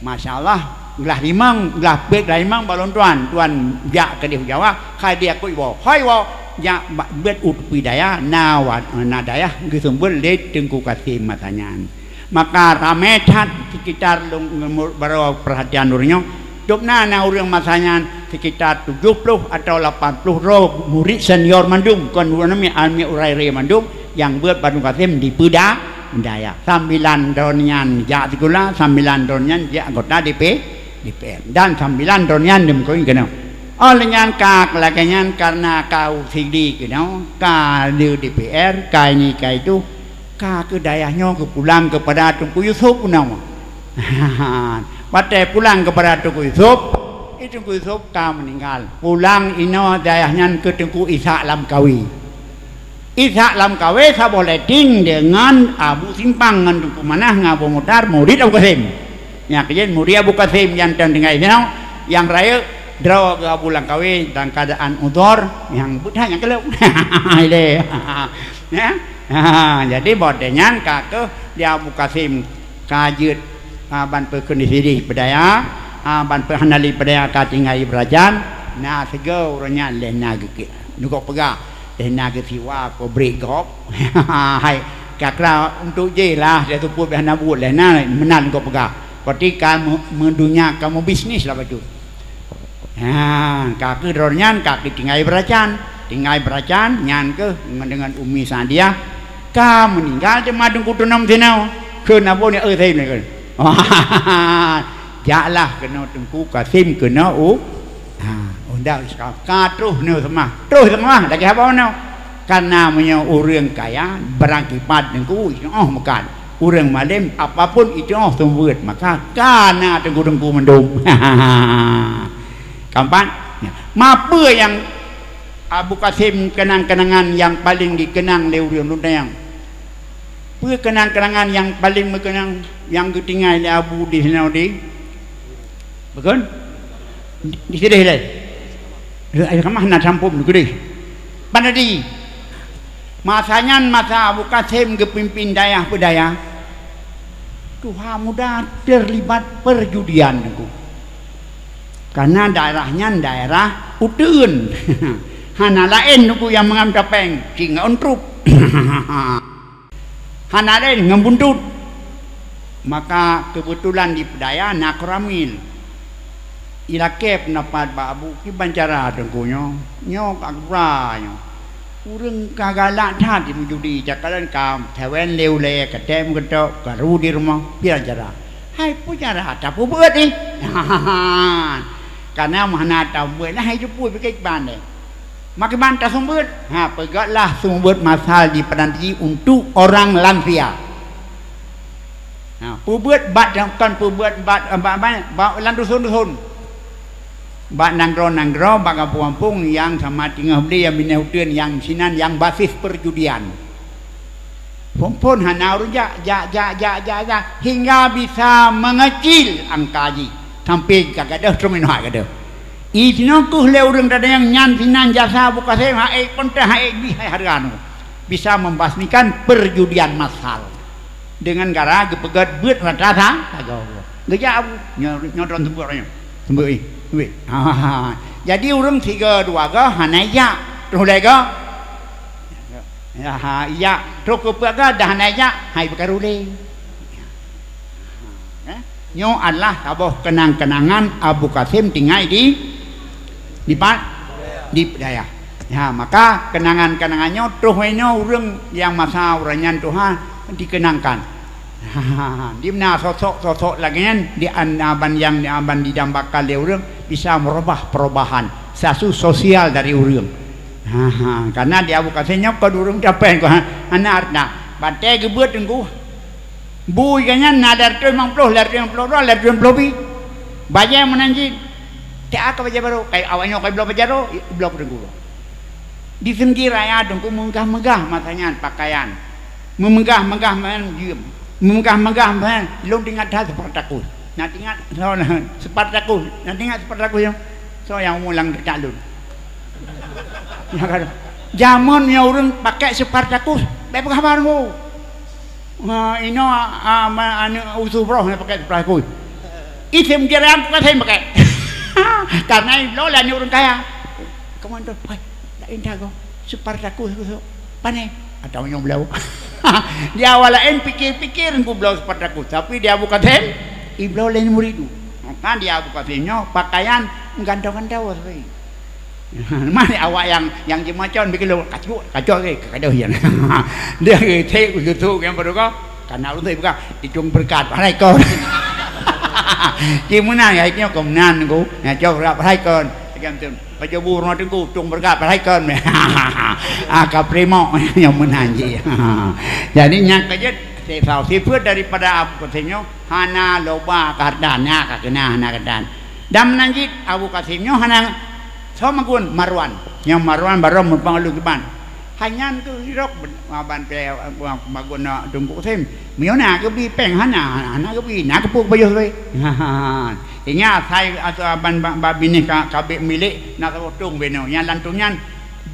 masya Allah, glah limong, glah peuet glah limong bak lôn tuan, tuan jak keudeh u Jawa, Khalilin Yakub iwoe. Hai woe, jak bak beuet u teupui dayah, na wa-, na dayah geuseumeubeuet lé Teungku Kasim masa nyan. Maka ramé that sekitar lôn, baroe peurhatian ureuëng nyoe. Tôb na, na ureuëng masa nyan sekitar tujoh ploh atawa lapan ploh droe murit senior mandum, kon ureuëng namiet, aneuk urai ré mandum nyang beuet bak Teungku Kasim di Peuda-, Peudayah. Sambilan droe nyan jak sikula, sambilan droe nyan jak anggota D P, D P R. Dan sambilan droe nyan dimeukawen keunoe. Óh lheueh nyan ka lagée nyan, kareuna ka u Sigli keunoe, ka di D P R, ka ini ka itu, ka keu dayah nyoe geupulang keupada Teungku Yusuf keunoe. Watée pulang keupada Teungku Yusuf, i Teungku Yusuf ka meuninggal. Pulang inoe dayah nyan keu Teungku Ishak Lamkawe. Ishak Lamkawe saboh letting deungon Abu Simpang ngon Teungku Manah ngon Abu Mutar, murit Abu Kasim. Nyang keujeuet murit Abu Kasim nyang teunteugai sinoe, nyang rayeuk droe geuh Abu Lamkawe dalam keuadaan udhor nyang beuet that nyang keuleub. Ilée. Ya? Ha, jadi boh nyan ka keuh di Abu Kasim ka jeuet, ha, ban peukeuneuk sideh peudaya, ha, ban peuhandali peudaya ka tinggai beurajan, na sigoe ureuëng nyan lheueh na geukeu-, neugok peugah, lheueh na geusiwa pabrik gob. Hai, kakra untuk jih lah, dia tupue beh na buet lheueh na meunan neugok peugah. Berarti ka meu-, meudunya, ka meubisnis lah bacut. Ha, ka keuh droe nyan ka keuh tinggai beurajan. Tinggai beurajan, nyan keuh deungon Umi Sa'diah ka meuninggal teuma Teungku Tunom sinoe. Kheun Abu ni, "Eh, Saim," kheun. Jaklah keunoe Teungku Kasim keunoe u, ha, undang ka, ka troh nyoe seumah. Troh seumah lagée haba nyoe. Kareuna meunyoe ureuëng kaya, beurakibat Teungku, oh, meukat. Ureuëng malém, apapun itu, oh, seumeubeuet, maka ka na teungku-teungku mandum. Keempat, ya. Ma peue nyang Abu Kasim kenang-kenangan nyang paleng jikenang lé ureuëng lôn tanyong? Peue kenang-kenangan nyang paleng meukeunang nyang geutinggai lé Abu di sinoe di? Beukon? Di, di sideh lé. Lé, ai kamah na sampom di keudeh. Ban tadi. Masa nyan masa Abu Kasim geupimpin dayah peudaya. Tuha muda terlibat perjudian Teungku. Karena daerah nyan daerah uteuen. Hana laén Teungku nyang meungam tapéng, cit ngon trup. Hana laén ngon buntut. Maka keubeutulan di peudaya na koramil. Ilakée peundapat bak Abu, kiban cara Teungku nyoe, nyoe ka gura nyoe. Ureuëng ka galak that jimeujudi, cakalan ka seuen lé ulée, ka tem geutok, ka ru di rumoh, pian cara. Hai peue cara tapeubeuet ih? Karena meuhana tapeubeuet, nah hai jipui pike kiban deh. Makiban taseumeubeuet, ha, peugötlah seumeubeuet masal di Padang Tiji untuk orang lansia. Ha, peubeuet bat, kon peubeuet bat, bat, bat, bat lam dusun-dusun. Bak nanggroe-nanggroe, bak gampông-gampông nyang sama teungoh bli nyang binéh uteuen nyang sinan nyang basis perjudian. Phon-phon hana ureuëng jak, jak, jak, jak, jak, jak, hingga bisa mengecil angka jih sampai ka gadôh, troh meunoe gadôh. Inoe keuh lé ureuëng tadayang nyan sinan jasa Abu Kasim, hai ék peuntéh, hai ék bih, hai hareuga nyoe. Bisa membasmikan perjudian massal. Dengan gara geupeugét beuet rata sa-, sagoe. Geujak Abu, nyoe, nyoe droe seumeubeuet nyoe. Seumeubeuet, seumeubeuet. Jadi ureuëng sigoe dua goe hana ijak, troh lhée goe. Ya, ha, ijak, troh keu peuet goe dah hana ijak, hai beukaru lé. Eh? Nyoe adalah saboh keunang-keunangan Abu Kasim tinggai di, di pat? Di Pidayah. Ya, maka keunangan-keunangan nyoe troh inoe ureuëng nyang masa uroe nyan tuha dikeunangkan. Di mana sosok-sosok lagée nyan di an-, aban nyang, aban didambakan lé ureuëng bisa meurubah perubahan status sosial dari ureuëng. Karena di Abu Kasim nyoe kon ureuëng capéng, kon hana hareuta. Batée geubeuet teungku. Bui geuh nyan na lhée reutôh limong ploh, lhée reutôh limong ploh dua, lhée reutôh limong ploh pih. Bajée meunan jih. Tieb ka bajée barô, kai awak nyoe kai bloe bajée barô, bloe keu teungku. Di Seunggi Raya teungku meugah-meugah masa nyan pakaian. Meumeugah-meugah meunan jeuem. Meumeugah-meugah meunan lôn teuingat that Spartakus. Na teuingat Spartakus, na teuingat Spartakus nyoe. Soe nyang umu lam dekat lôn? Nyan ka. Jameun nyoe ureueng pakai Spartacus, bèk peugah haba nyoe. Ha, inoe, a, ma-, aneuk usu broh nyang pakai Spartacus. Item jarang bukan saya pakai. Karena ibloe lé aneuk ureueng kaya. Komando, "Hai, dak indah go. Spartacus go." Pane? Atau nyang bloe. Di awak laén pikir-pikir ku bloe Spartacus, tapi di Abu Qasim, ibloe lé murid tu. Maka di Abu Qasim nyoe pakaian gantong-gantong sabe. Mari awak nyang, nyang jimacon bikin lo kacuk, kacuk ke, kadoh yang. Dia ke cek untuk tu yang baru kau, karena ureueng tu bukan, "Icong berkat, parai kon." Di meunan, ya, itu kau meunan ku. Ya, cok berkat, parai kon. Macam tu. Pajoh bu rumoh teungku, tung berkat, parai kon. Ah, ka primo nyang meunan jih. Jadi, nyang keujeuet, sifat daripada Abu Qasim nyoe, hana loba keu hareuta, na ka keuna, hana keunan. Dan meunan jih, Abu Qasim nyoe hana soe magun, Marwan. Nyang Marwan barô meupang lôn kiban. Hai nyan keuh irok ben-, ban pè, magun na Teungku Qasim. Meunyoe na geubi péng hana, hana geubi, na geupeu pajoh lé. Ingat, hai, atau ban ba, ba binéh ka, ka bèk milék, na saboh tong binoe. Nyang lam tong nyan,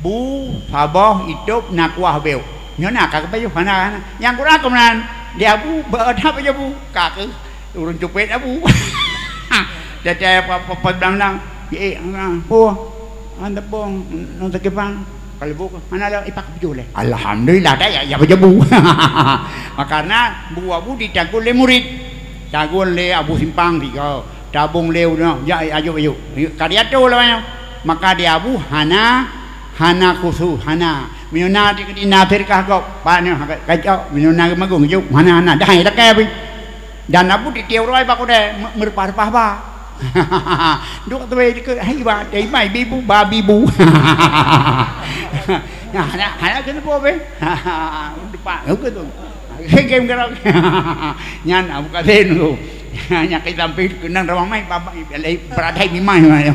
bu, saboh, itôb, na kuah beuh. Nyoe na ka geupajoh, hana, hana. Nyang kurang keumeunang, di abu, ba, na pajoh bu, ka keuh. Ureueng cupet abu. Teutai apa, apa, apa bilang-bilang. Eh, ah, po. Anda po, nang sakipang. Kalau bu, mana ada ipak bujur leh. Alhamdulillah, dah ya, ya berjebu. Karena bu abu ditagong lé murid. Tagong lé Abu Simpang tiga. Tabong lé udah, ya, ayo, ayo. Ka diatur lah, ya. Maka di abu hana, hana khusus, hana. Meunyoe na di, di nasir kah gop, pak nyoe, kacok, meunyoe na magung, yuk, hana, hana. Dah, dah, dah, Dan Abu titiep roi bak kudée, me-, meureumpah-reumpah ba. Duek teuwé dikeue, "Hai ba, dai mai bibu, ba bibu." Nah, hana, hana keuneuk boh beh. Depak, oke tu. Gem gerok. Nyan Abu Qasim tu. Nyan kita sampai keunong ramai, ba, ba, beradai mimai.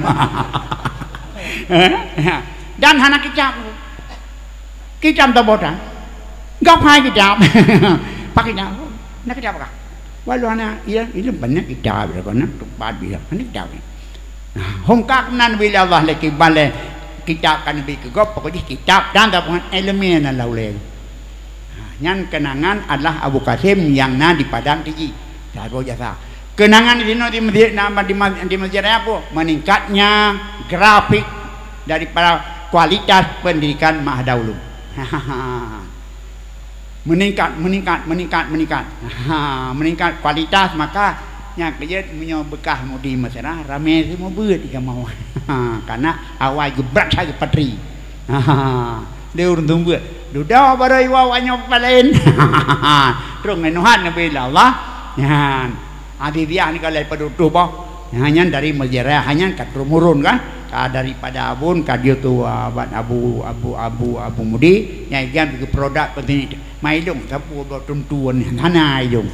Dan hana kicap. Kitab tabota. Gop hai kitab. Pak kitab. Na kitab kah? Walau anak, iya, ini banyak kitab, ya, kan? Tempat dia. Ini kitab. Nah, hongkak nan bila Allah lagi balai kitab kan lebih ke gop, pokoknya kitab dan tabungan ilmu nan laulai. Nah, nyan kenangan adalah Abu Qasim yang na di Padang Tiji. Sago jasa. Kenangan di sini di masjid, nama di mas-, di Masjid Raya apa? Meningkatnya grafik daripada kualitas pendidikan Mahada Ulum. Meningkat, meningkat, meningkat, meningkat. Ha, meningkat kualitas, maka nyang keujeuet meunyoe beukah mudi meuseurah, ramé seumeubeuet di kamoe. Ha, karena awai geubrat hai geupatri. Ha, dia ureueng tumbeuet. Dudoe baroe iwa awak nyoe palaén. Terus ngon Tuhan Nabi Allah. Nyan. Abibiah ni kalau pada utuh bah. Nyan dari Masjid Raya, nyan ka turun-murun kan. Ka daripada abon, ka dia tu, ah, ban Abu, Abu, Abu, Abu Mudi. Nyan ikan bikin produk penting. Mai dong, sapu buat tuntuan. Hana dong.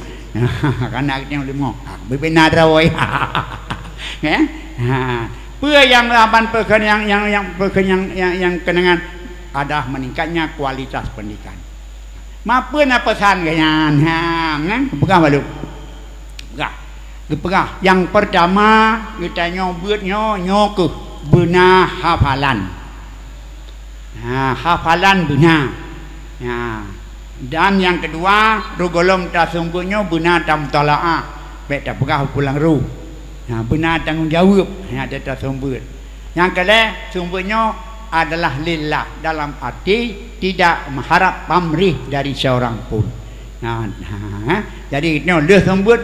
Karena kita lima. Ha, bibina drawai. Ya? Ha. Peue nyang laban peukeuh nyang, nyang, nyang peukeuh nyang, nyang, nyang keunangan? Adah meningkatnya kualitas pendidikan. Mapeue na peusan geuh nyan? Ha, nyan peugah balu. Peugah. Geupeugah, nyang pertama, geutanyoe beuet nyoe, nyoe keuh beuna hafalan. Ha, hafalan beuna. Ha. Dan nyang keudua, rot gohlom taseumeubeuet nyoe beuna tamutalaah, bék tapeugah pulang roh. Ha, beuna tanggong jaweueb, ha, ta-, taseumeubeuet. Nyang keulhèe, seumeubeuet nyoe adalah lillah, dalam arti tidak mengharap pamrih dari seorang pun. Nah, nah, jadi nyoe lheueh seumeubeuet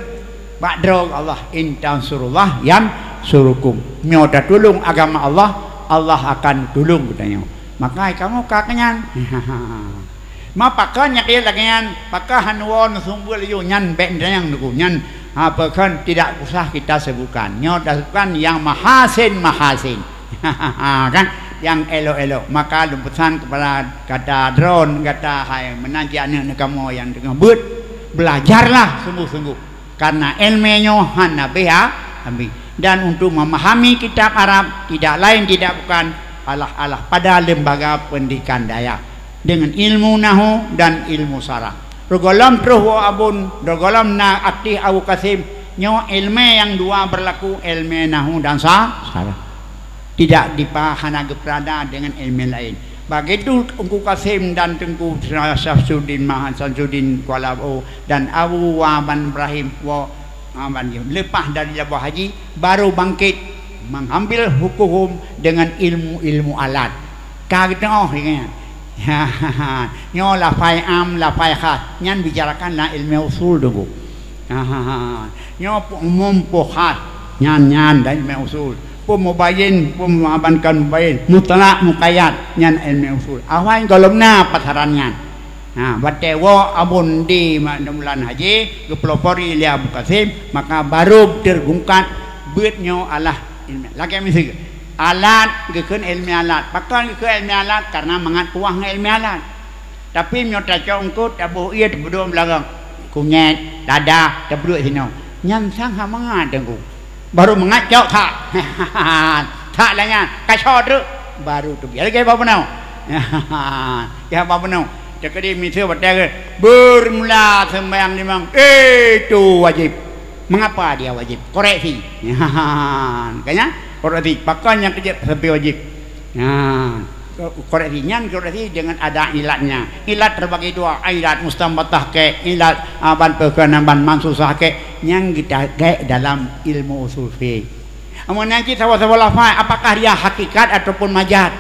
bak droe Allah, "In tansurullah yansurukum." Meunyoe tatulông agama Allah, Allah akan tulông geutanyoe. Maka kamoe ka keunyan. Ma pakon nyang keu lagèe nyan, pakon hana woe neuseumeubeuet laju nyan bèk neutanyong teungku nyan, ha, pakon tidak usah kita sebutkan. Nyoe tasebutkan yang mahasin-mahasin. Kan? Yang elok-elok. Maka lôn peusan kepada gata droen, gata hai meunan jih aneuk kamoe nyang teungoh beuet, belajarlah sungguh-sungguh. Karena ilmu nyoe hana bèh ha-, habéh. Dan untuk memahami kitab Arab, tidak lain tidak bukan alah-alah pada lembaga pendidikan dayah dengan ilmu nahu dan ilmu saraf. Rot gohlom troh woe abon, rot gohlom na aktif Abu Qasim, nyoe ilmu nyang dua berlaku, ilmu nahu dan sa-, saraf. tidak dipa-, hana geupeurada deungon ileumèe laén. Begitu Teungku Kasim dan Teungku Syamsuddin Maha-, Syamsuddin Kuala O dan Abu Waban Ibrahim Wa-, Waban leupah dari laboh haji, baru bangkit mengambil hukum dengan ilmu-ilmu alat. Ka geuteungoh ingat. Nyoe lafai am, lafai khas. Nyan bicarakan lam ilmu usul dulu. Nyoe peue umum, peue khas. Nyan, nyan lam ilmu usul. Peue mubayin, peue muabankan mubayin. Mutlak, muqayyad. Nyan ilmu usul. Awai gohlom na pasaran nyan. Ha, watèe woe Abon di ma-, bulan haji, geupelopori lé Abu Kasim, maka baru teugungkat beuet nyoe alah ilmu. Lagèe miseue. Alat geukheun ileumèe alat. Pakon geukheun ileumèe alat? Karena mangat kuah ngon ileumèe alat. Tapi meunyoe tacok eungkôt, taboh ié, tapeuduek beularang, kunyét, dada, tapeuduek sinoe. Nyan sang hana mangat teungku. Baru mangat cok that. That lah nyan. Kaco treuk. Baru teubiet lagèe bak bunoe. Ya bak bunoe. Teukeudi miseue watèe beurmula seumbahyang limong. Itu wajib. Mengapa dia wajib? Koreksi. Nyan, kan nyan? Koreksi. Pakon nyang keujeuet sampai wajib? Nyan. Koreksi nyan, koreksi dengan ada ilatnya. Ilat terbagi dua, ilat mustanbatah kek, ilat, ah, ban peukeunan ban mansusah kek. Nyang kita kek dalam ilmu usul fiqh. Amun nanti sawa-sawa lafai, apakah dia hakikat ataupun majaz?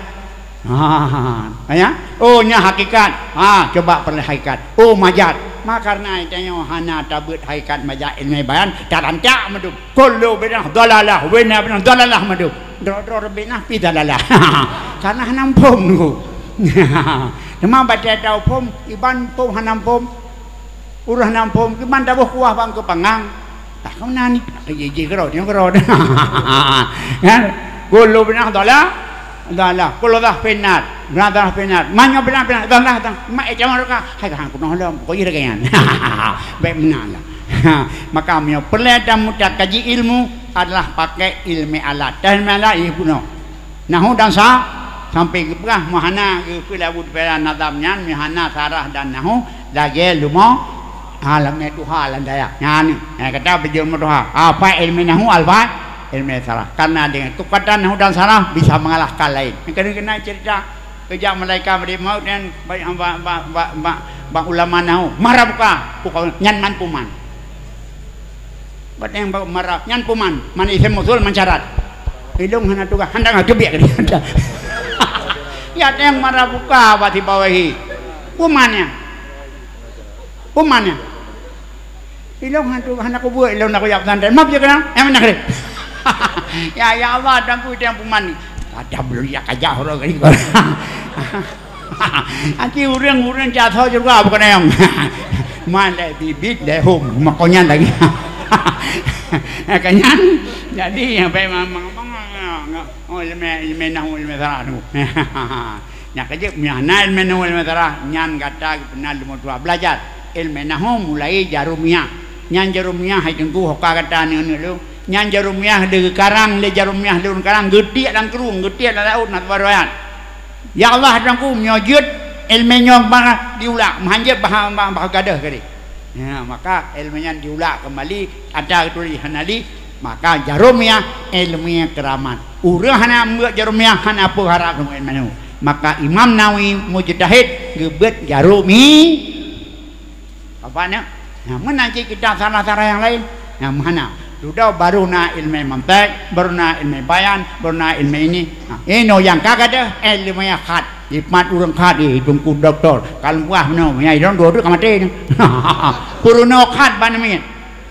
Ha, ya? Oh, nya hakikat. Ha, coba peureulèe hakikat. Oh, majaz. Ma karena tanyoe hana tabeuet hakikat majaz ilmu bayan, tarancak meudu. Kullu bid'ah dalalah, wa inna bid'ah dalalah meudu. Droe-droe bid'ah pi dalalah. Karena hana muphom nunggu. Teuma batèe taphom, iban phom hana muphom. Ureueng hana muphom, iban taboh kuah bang keu pangang. Tah, keu meunan ni? Ji, ji, keurot, nyoe keurot. Kan? Kullu bid'ah dalalah, dalalah. Kullu dalalah finnar. Dalalah finnar. Manyoe bid'ah, bid'ah, dalalah, dalalah. Mak, eh, cawan raka. Hai, hang kunoh lom. Kok iya lagèe nyan? Bèk meunan lah. Maka meunyoe peureulèe tamu-, takaji ilmu adalah pakai ilmu alat. Dan ilmu alat, iya bunoe. Nahu dan sa-, sampai geupeugah meuhana geukheun lé Abu Sufyan nazam nyan, meuhana sarah dan nahu lagèe leumo, ha, lam tuha lam dayah. Nyan, eh, kata beujeuet meutuha. Apa ilmu nahu, alfa ilmu sarah. Karena dengan kekuatan nahu dan sarah bisa mengalahkan lain. Kena, kena cerita kejak malaikat beri maut dan ba, ba, ba ulama nahu. Mara buka, buka nyan man puman. Bateng bak marab nyan puman, man isem usul man syarat. Ilong hana tugaih, handang teubiet ke dia. Ya teng marab buka bak sibawahi. Puman nyan. Puman nyan. Ilong hana tugaih, hana kubuet, ilong nak kujak pesantren. Maaf je kenal, yang mana kali? Ya, ya Allah, dan ku yang puman ni. Ada belum ya kajak orang kali. Aci ureueng-ureueng jasoe juga bukan ayam. Malai bibit deh hom, makonyan lagi. Kanyan, jadi sampai mamang, oh, ilmu, ilmu nahu, ilmu sarah tu. Nyak aja, nyan ilmu nahu, ilmu sarah, nyan gata pernah lima dua belajar. Ilmu nahu mulai jarumiyah. Nyan jarumiyah hai tengku hoka gata ni ni lu. Nyan jarumiyah lé geukarang, lé jarumiyah lé ureueng karang, geutiek lam krueng, geutiek lam laôt, na saboh riwayat. Ya Allah, Tuhanku, meunyoe jeuet ilmu nyoe bah diulak, meuhan jeuet bah, bah, bah gadôh keu dia. Ya, maka ilmu nyan diulak kembali, ada tulis hana li, maka jarumiyah ilmu keramat. Ureueng hana meubuet jarumiyah, hana peue harap ilmu nyoe. Maka Imam Nawawi mujtahid geubeuet jarumi. Apa nyoe? Nah, meunan cit kita salah-salah nyang laén. Nah, meuhana. Dudoe baru na ilmu mantek, baru na ilmu bayan, baru na ilmu ini. Nah, inoe nyang ka gadôh ilmu khat. Jimat ureueng khat, eh, teungku doktor. Ka lôn puah meunoe, nyang idong dua-dua ka maté nyoe. Peurunoe khat ban miet.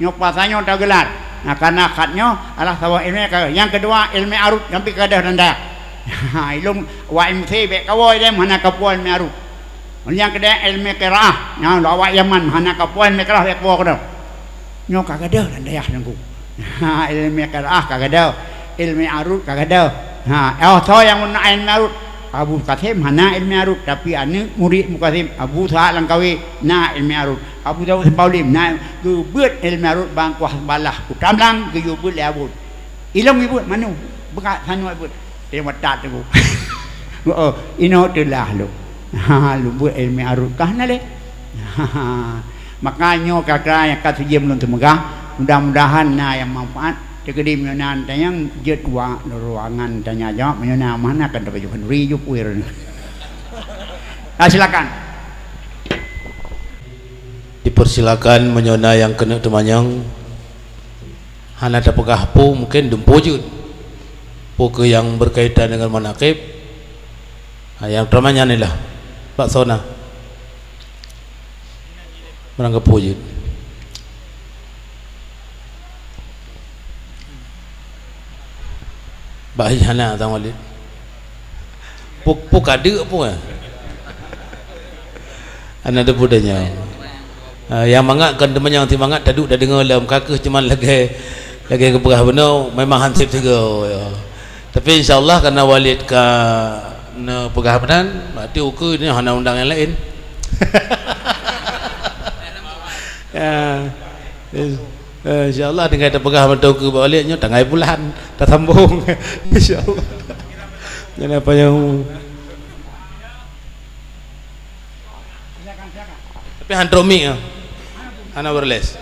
Nyoe puasa nyoe tageular. Nah, karena khat nyoe adalah saboh ilmu ka. Nyang keudua, ilmu arud, sampai ka gadôh dan dayah. Ha, ilong wa M C bèk kawoe ilèe hana kapuan ilmu arud. Nyang keudeh ilmu qiraah. Nyan lawak Yaman hana kapuan ilmu qiraah lé kuwoe keudeh. Nyoe ka gadôh lam dayah Teungku. Ha, ilmu qiraah ka gadôh, ilmu arud ka gadôh. Ha, oh, soe nyang na ilmu arud? Abu Qasim hana ilmu arud, tapi aneuk murid Abu Qasim, Abu Ishaq Langkawi na ilmu arud. Abu Daud Sipauli na geubeuet ilmu arud bang kuah balah kutamlang geuyue beuet lé Abu. Ilong ibuet manu, beukat sanua ibuet. Teurimong that teungku. Oh, inoe teulah lôn. Ha, lôn buet ilmu arud kah na lé. Maka nyoe kata nyang ka sijeuem lôn teumeugah, mudah-mudahan na nyang manfaat. Teukeudi meunyoe na tanyong jeuet wak ruangan tanya jawab, meunyoe na mah na kan tapajoh khanduri ju puir. Ah, silakan. Dipersilakan meunyoe na nyang keuneuk teumanyong. Hana tapeugah peue, mungken dumpeue jeuet. Peue keuh nyang berkaitan dengan manaqib, ha, nyang teuma nyan lah. Bak soe na? Barangkapeue jeuet. Bak hana sang Walid. Pu-, pu kadeuk pu, eh? Hana teupeue tanyong. Ah, nyang mangat kon teuma nyang simangat taduek tadeungoe lom, ka kheueh cuman lagèe, lagèe geupeugah bunoe, memang hansép sigoe, ya. Tapi insya Allah karena Walid ka neupeugah meunan, berarti ukeue nyoe hana undang nyang laén. Ya. Eh, insya Allah tinggai tapeugah mantong keu Bak Walid nyoe tanggai bulan tasambong. Insya Allah. Jadi apa yang tapi hana trok mic ah. Hana wireless.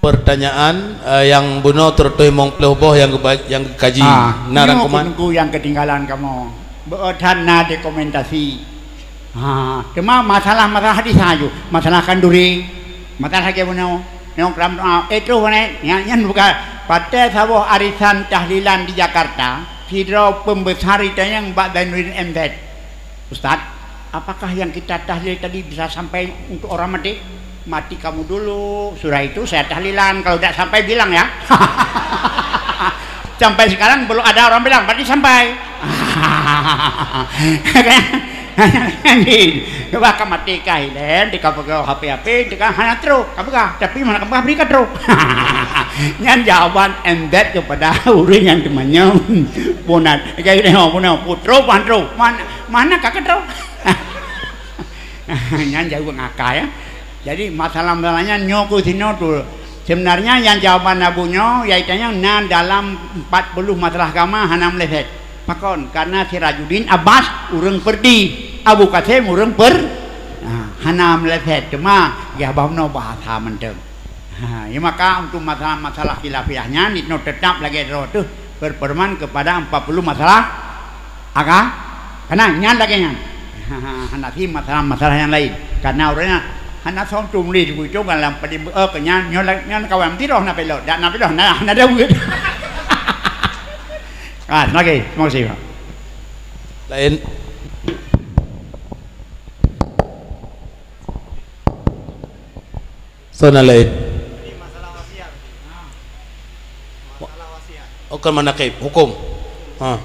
Pertanyaan, eh, nyang bunoe teureutôh limong ploh boh nyang geuba-, nyang geukaji. Ah, na nyoe rangkuman? Teungku nyang keutinggalan kamoe. Beuet that na dokumentasi. Ha, teuma masalah-masalah hadis haju, masalah khanduri, masalah lagèe bunoe, nyang kram doa, eh, troh nyan, nyan, nyan bukan. Patéh saboh arisan tahlilan di Jakarta, sidroe pembesar itanyong bak Zainuddin M Z. "Ustaz, apakah yang kita tahlil tadi bisa sampai untuk orang mati?" "Mati kamu dulu, sudah itu saya tahlilan, kalau tidak sampai bilang ya." Sampai sekarang belum ada orang bilang, berarti sampai. Coba ka mati ka hilen, tika peugah H P-H P, tika hana trok, ka peugah, tapi mana ka peugah beri ka trok. Nyan jawaban M Z kepada ureueng nyang teumanyong. Bonat, kayak gini, oh, bonat, trok, pan trok, mana, mana ka trok? Nyan jaweueb ngaka, ya. Jadi, masalah-masalah nyan nyoe keuh sinoe tu. Sebenarnya, nyang jawaban Abu nyoe, yaitu nyan na dalam empat puluh masalah agama hana meuleset. Pakon? Karena Sirajuddin Abbas ureueng Perdi, Abu Kasem ureueng Per-, ha, hana meuleset. Cuma, ya, bah meunoe bahasa mantong. Ha, ya maka untuk masalah-masalah khilafiah nyan, itu tetap lagèe droe tu berpedoman kepada empat puluh masalah aga-, kana nyan lagèe nyan. Ha, ha, hana si masalah-masalah nyang laén. Karena ureueng nyan hana som tu meuli dibutuh dalam padi, eh, keu nyan, nyoe la-, nyan kawan tiroh na pelot, dak na pelot, na, na daweuet. Ah, terima kasih. Terima kasih, Pak. Laén. Soe na laén? Ini masalah wasiat. Masalah wasiat. Oh, kon manaqib, hukum. Ha.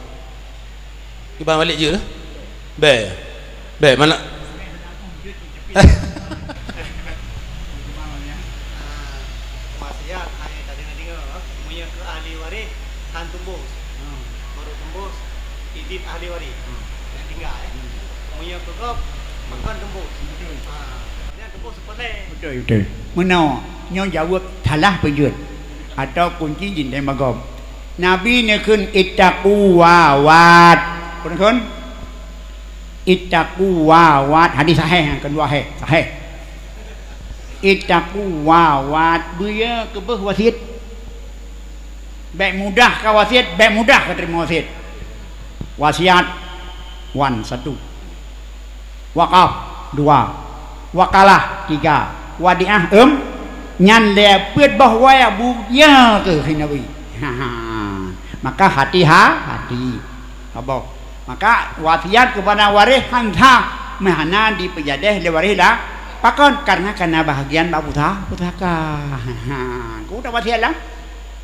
Kiban balik je lah. Bèk. Bèk, mana? Ah, wasiat, hai, tadi na dengar, meunyoe keu ahli waréh, han teumbus. Baru teumbus, idin ahli waréh. Nyang tinggai, eh. Meunyoe keu gob, pakon teumbus. Ah, nyan teumbus. Beutôi, beutôi. Meunoe, nyoe jaweueb salah peue jeuet. Atawa kunci jih teurimong gob. Nabi neukheun, "Ittaqu wawat." Peue neukheun? "Ittaqu wawat." Hadis sahih nyang keudua, sahih. "Ittaqu wawat." Beu ye keubeuh wasiet. Bèk mudah ka wasiet, bèk mudah ka teurimong wasiet. Wasiat, wan, satu. Wakaf, dua. Wakalah, tiga. Wadiah, eum. Nyan lhèe peuet boh wasiat buya keu si Nabi. Ha, ha. Maka hati-ha-, hati. Saboh. Maka wasiat keupada waréh han sah meuhana dipeujadeh lé waréh la. Pakon? Karena kana bahagian bak pusa-, pusaka. Ha, ha. Keu wasiat lah.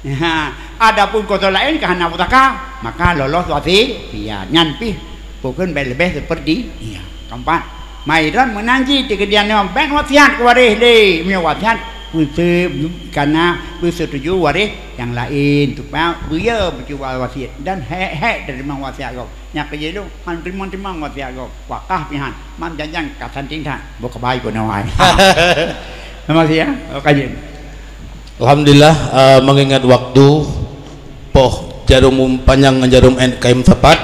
Ha, adapun kosa laén ka hana pusaka, maka lolos wasiat. Nyan pih bukon bèk leubeh seperti, iya, keempat. Mairan meunan cit teukeudi nyoe bèk wasiat keu waréh lé. Meunyoe wasiat, peuse-, kana peusetuju waréh nyang laén, supaya beu ye meucuba wasiat dan hék-hék teurimong wasiat gob. Nyan keuh jih lôn, han teurimong-teurimong wasiat gob. Wakaf pih han, man janjan ka santing that, beu keubai keunoe hai. Terima kasih ya, kajian. Alhamdulillah, eh, mengingat waktu, poh jarum panjang ngon jarum èt ka meusapat,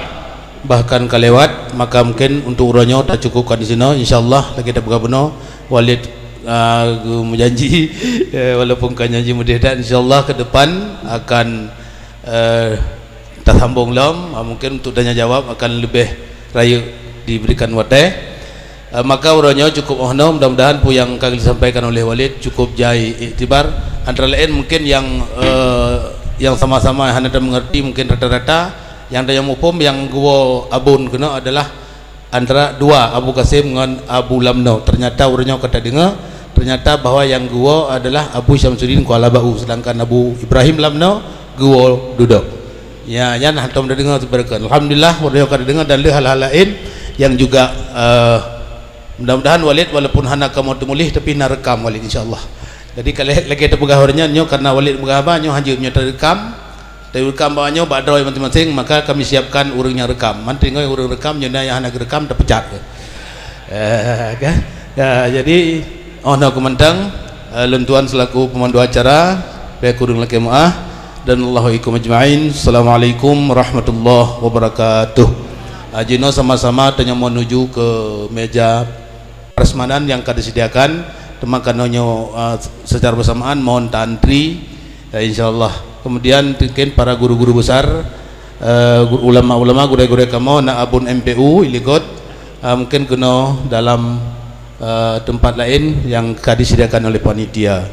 bahkan ka lewat, maka mungkin untuk uroe nyoe tacukupkan di sinoe. Insyaallah lagèe tapeugah bunoe, Walid, ah, meujanji, eh, walaupun ka janji meudeh that, insyaallah ke depan akan, eh, tasambong lom, ah, mungkin untuk tanya jawab akan leubeh rayeuk diberikan watèe. Eh, maka uroe nyoe cukup 'oh noe, mudah-mudahan peue nyang ka disampaikan oleh Walid cukup jai iktibar. Antara laén mungkin nyang, eh, nyang sama-sama hana tamengerti mungkin rata-rata nyang tanyong muphom nyang geuwoe abon keunoe adalah antara dua Abu Kasim ngon Abu Lamno. Ternyata uroe nyoe ka tadeungoe, ternyata bahwa nyang geuwoe adalah Abu Syamsuddin Kuala Bau, sedangkan Abu Ibrahim Lamno geuwoe dudoe. Ya, nyan hantom tadeungoe sibaroe kheun. Alhamdulillah, uroe nyoe ka tadeungoe dan le hal-hal laén nyang juga, eh, mudah-mudahan Walid walaupun hana kamoe teumuléh tapi na rekam Walid insyaallah. Jadi kalau lagèe tapeugah uroe nyoe, nyoe karena Walid peugah haba nyoe hanjeuet nyoe tarekam. Tarekam bak nyoe bak droe maséng-maséng, maka kami siapkan ureueng nyang rekam. Mantong ngon ureueng rekam nyoe na nyang hana geurekam tapecat. Eh, kan? Ya, jadi 'oh noe keuh mantong, eh, lôn tuan selaku pemandu acara, bèk kureueng lakèe meu'ah dan Allahu a'lam ajma'in. Assalamualaikum warahmatullahi wabarakatuh. Ah, jinoe sama-sama tanyong menuju ke meja prasmanan nyang ka disediakan, teuma keunoe nyoe, ah, secara bersamaan mohon ta-antri, ya, insyaallah. Kemudian mungkin para guru-guru besar, eh, gu-, ulama-ulama, gurèe-gurèe kamoe, na abon M P U, ilikot, ah, mungkin keunoe dalam, eh, tempat laén nyang ka disediakan oleh panitia.